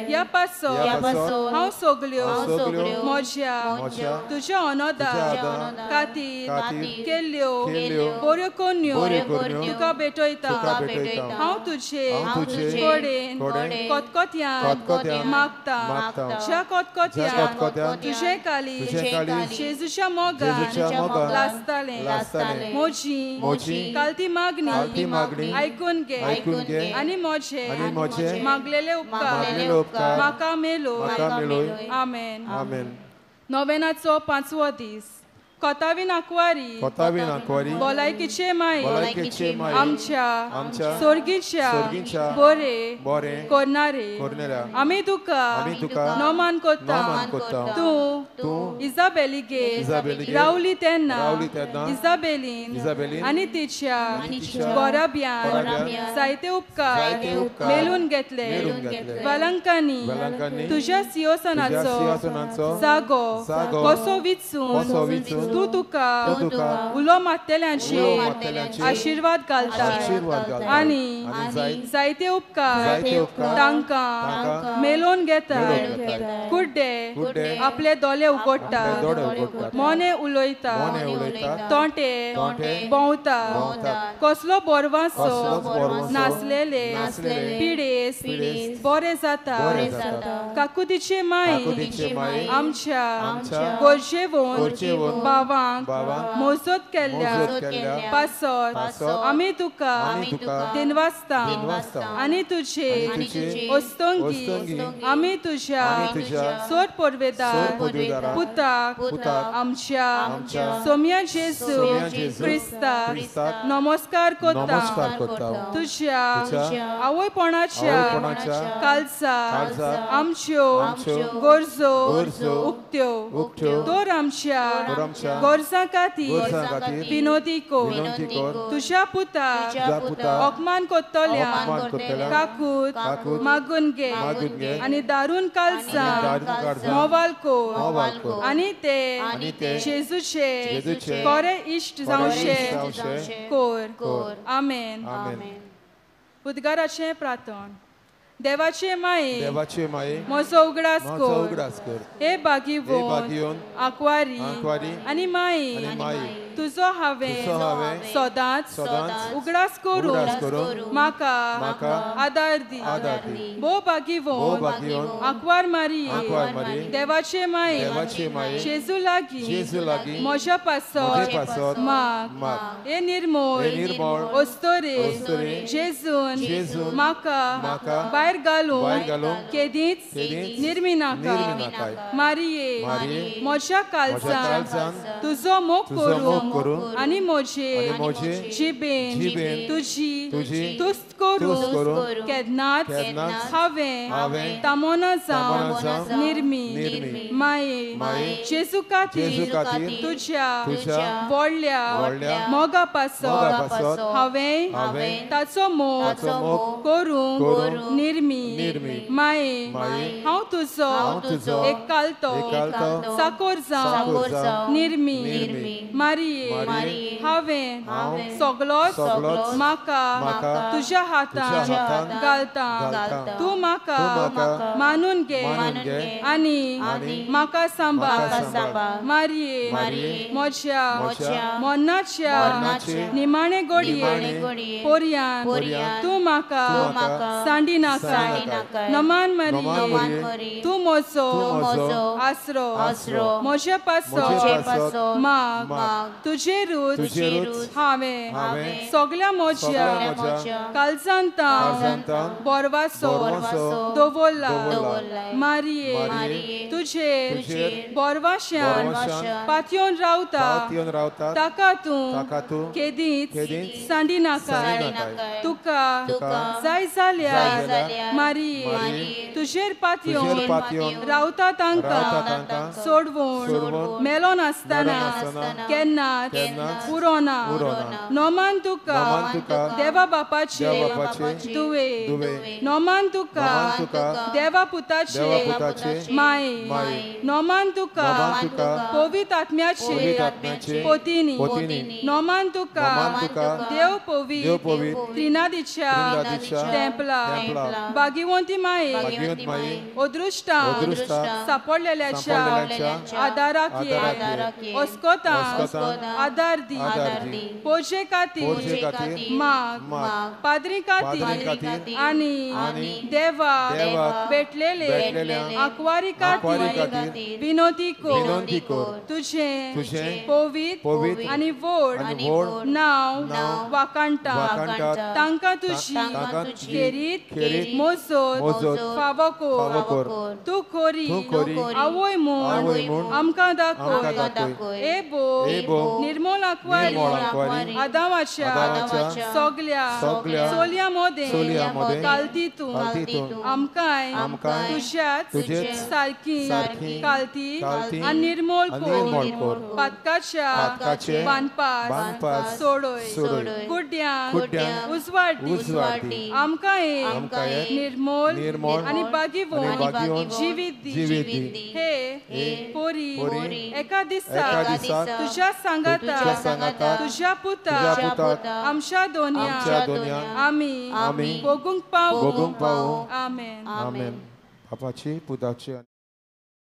ह्या पासत हांव सगल्यो म्हज्या तुज्या अनोदा खातीर केल्ल्यो बऱ्यो करण्यो तुका भेटयता. हांव तुजे कडेन कोतकोत्यान मागता, ज्या कोतकोत्यान तुजें काळीज जेजूच्या मोगान लासतालें, म्हजी कालती मागणी आयकून घे आनी म्हजे मागलेले उपकार म्हाका मेळूं. आमेन. नोवेनाचो 5वो दीस. कोतावीन आंकवारी, भलायकीचे माये आमच्या सोर्गीच्या बरे करणारे आमी तुका नोमान कोत्ता. तूं इजाबेलीगेर रावली तेन्ना इजाबेलीन आनी तिच्या गोराब्यान जायते उपकार मेळून घेतले. वेलंकांनी तुज्या सिंहासनाचो जागो कसो विचून तूं तुका उलो मारतल्यांचे आशिर्वाद घालता आनी जायते उपकार तांकां मेलोवन घेता. कुड्डे आपले दोळे उगडटा, मोने उलयता, तोंटे भोंवता, कसलो बोरवांसो नासलेले पिडेस्त बरे जाता. काकुतीचे माई आमच्या गरजेवन बाबांक मोजत केल्ल्या पासत आमी तुका दिनवासता आनी तुजे ओस्तंगी आमी तुज्या सोड पोरवेदार पुताक आमच्या सोम्या जेजू क्रिस्ताक नमस्कार करता. तुज्या आवयपणाच्या काळजाक आमच्यो गरजो उक्त्यो तर आमच्या गरजां खातीर विनोदी कर. तुज्या पुताक अपमान करतल्यांक काकूत मागून घे आनी दारून काळजान मोवाल कर आनी ते जेजूचे खरे इश्ट जावचे कर. आमेन. उद्गाराचें प्रार्थन. देवाचे माये, म्हजो उगडास कर, हे बागीवन आंकवारी आनी माये तुजो हांवें सदांच उगडास करून म्हाका आदार दी. भोव बागीवन आंकवार मारये, देवाचे माये जेजू लागीं म्हज्या पासत माग. हे निर्मळ ओस्तोरे जेजून म्हाका भायर घालून केदींच निर्मिनाका. मारये म्हज्या काळजान तुजो मोग करूं आनी म्हजे जिबेन तुजी तुस्त करूं केन्नाच हांवें तामोना जावन निर्मी. माये जेजू खातीर तुज्या व्हडल्या मोगा पासत हांवें ताचो मोग करूंक निर्मी. माये हांव तुजो एकालतो साकोर जावन निर्मी. मारये मारिये हांवें सगलोच म्हाका तुज्या हातान घालता तूं म्हाका मानून घे आनी म्हाका सांबाळ मारिये म्हज्या मरणाच्या निमाणे घडये पोरयान तूं म्हाका सांडी नाका नमान मारिये तूं म्हजो आसरो म्हजे पासत माग तुजेरूच हांवें सगल्या म्हज्या काळजांतान बोरवासो दवरला मारिये तुजेर बोरवाश्यान पातयेवन रावता ताका तूं केदींच सांडी नाका तुका जाय जाल्यार मारिये तुजेर पातयेवन रावता तांकां सोडवून मेलो नासतना केन्नाच पुरो ना नोमान तुका देवा बापाचे दुवे नोमान तुका देवा पुताचे माये नोमान तुका पवित्र आत्म्याचे पोतीनी नोमान तुका देव पवित्र त्रिनादीच्या तेंपला भाग्यवंती माये अदृश्टान सापडलेल्याच्या आदाराक ये ओस्कोतान आदार दी पोरजे खातीर माग पाद्री खातीर आनी देवा भेटलेले आंकवारी खातीर विनोदी कोर तुजें पवित्र आनी व्हड नांव वाखाणटा तांकां तुजी खेरीत मोजत फावो कोर तूं खोरी आवय म्हूण आमकां दाखय ए बो निर्मोल आंकवारी आदामाच्या सगल्या चलयां मदें कालती तूं आमकांय तुज्याच सारकी कालती आनी निर्मोल कोर पातकाच्या बांदपास सोडय कुड्ड्यांक उजवाड दी आमकां एक निर्मोल आनी भाग्यवंत जिवीत दी हे पोरी एका दिसा तुज्या सांगाता तुज्या पुता आमच्या दोनया आमी भोगूंक पावूं. आमेन. आमेन. बापाची पुताची.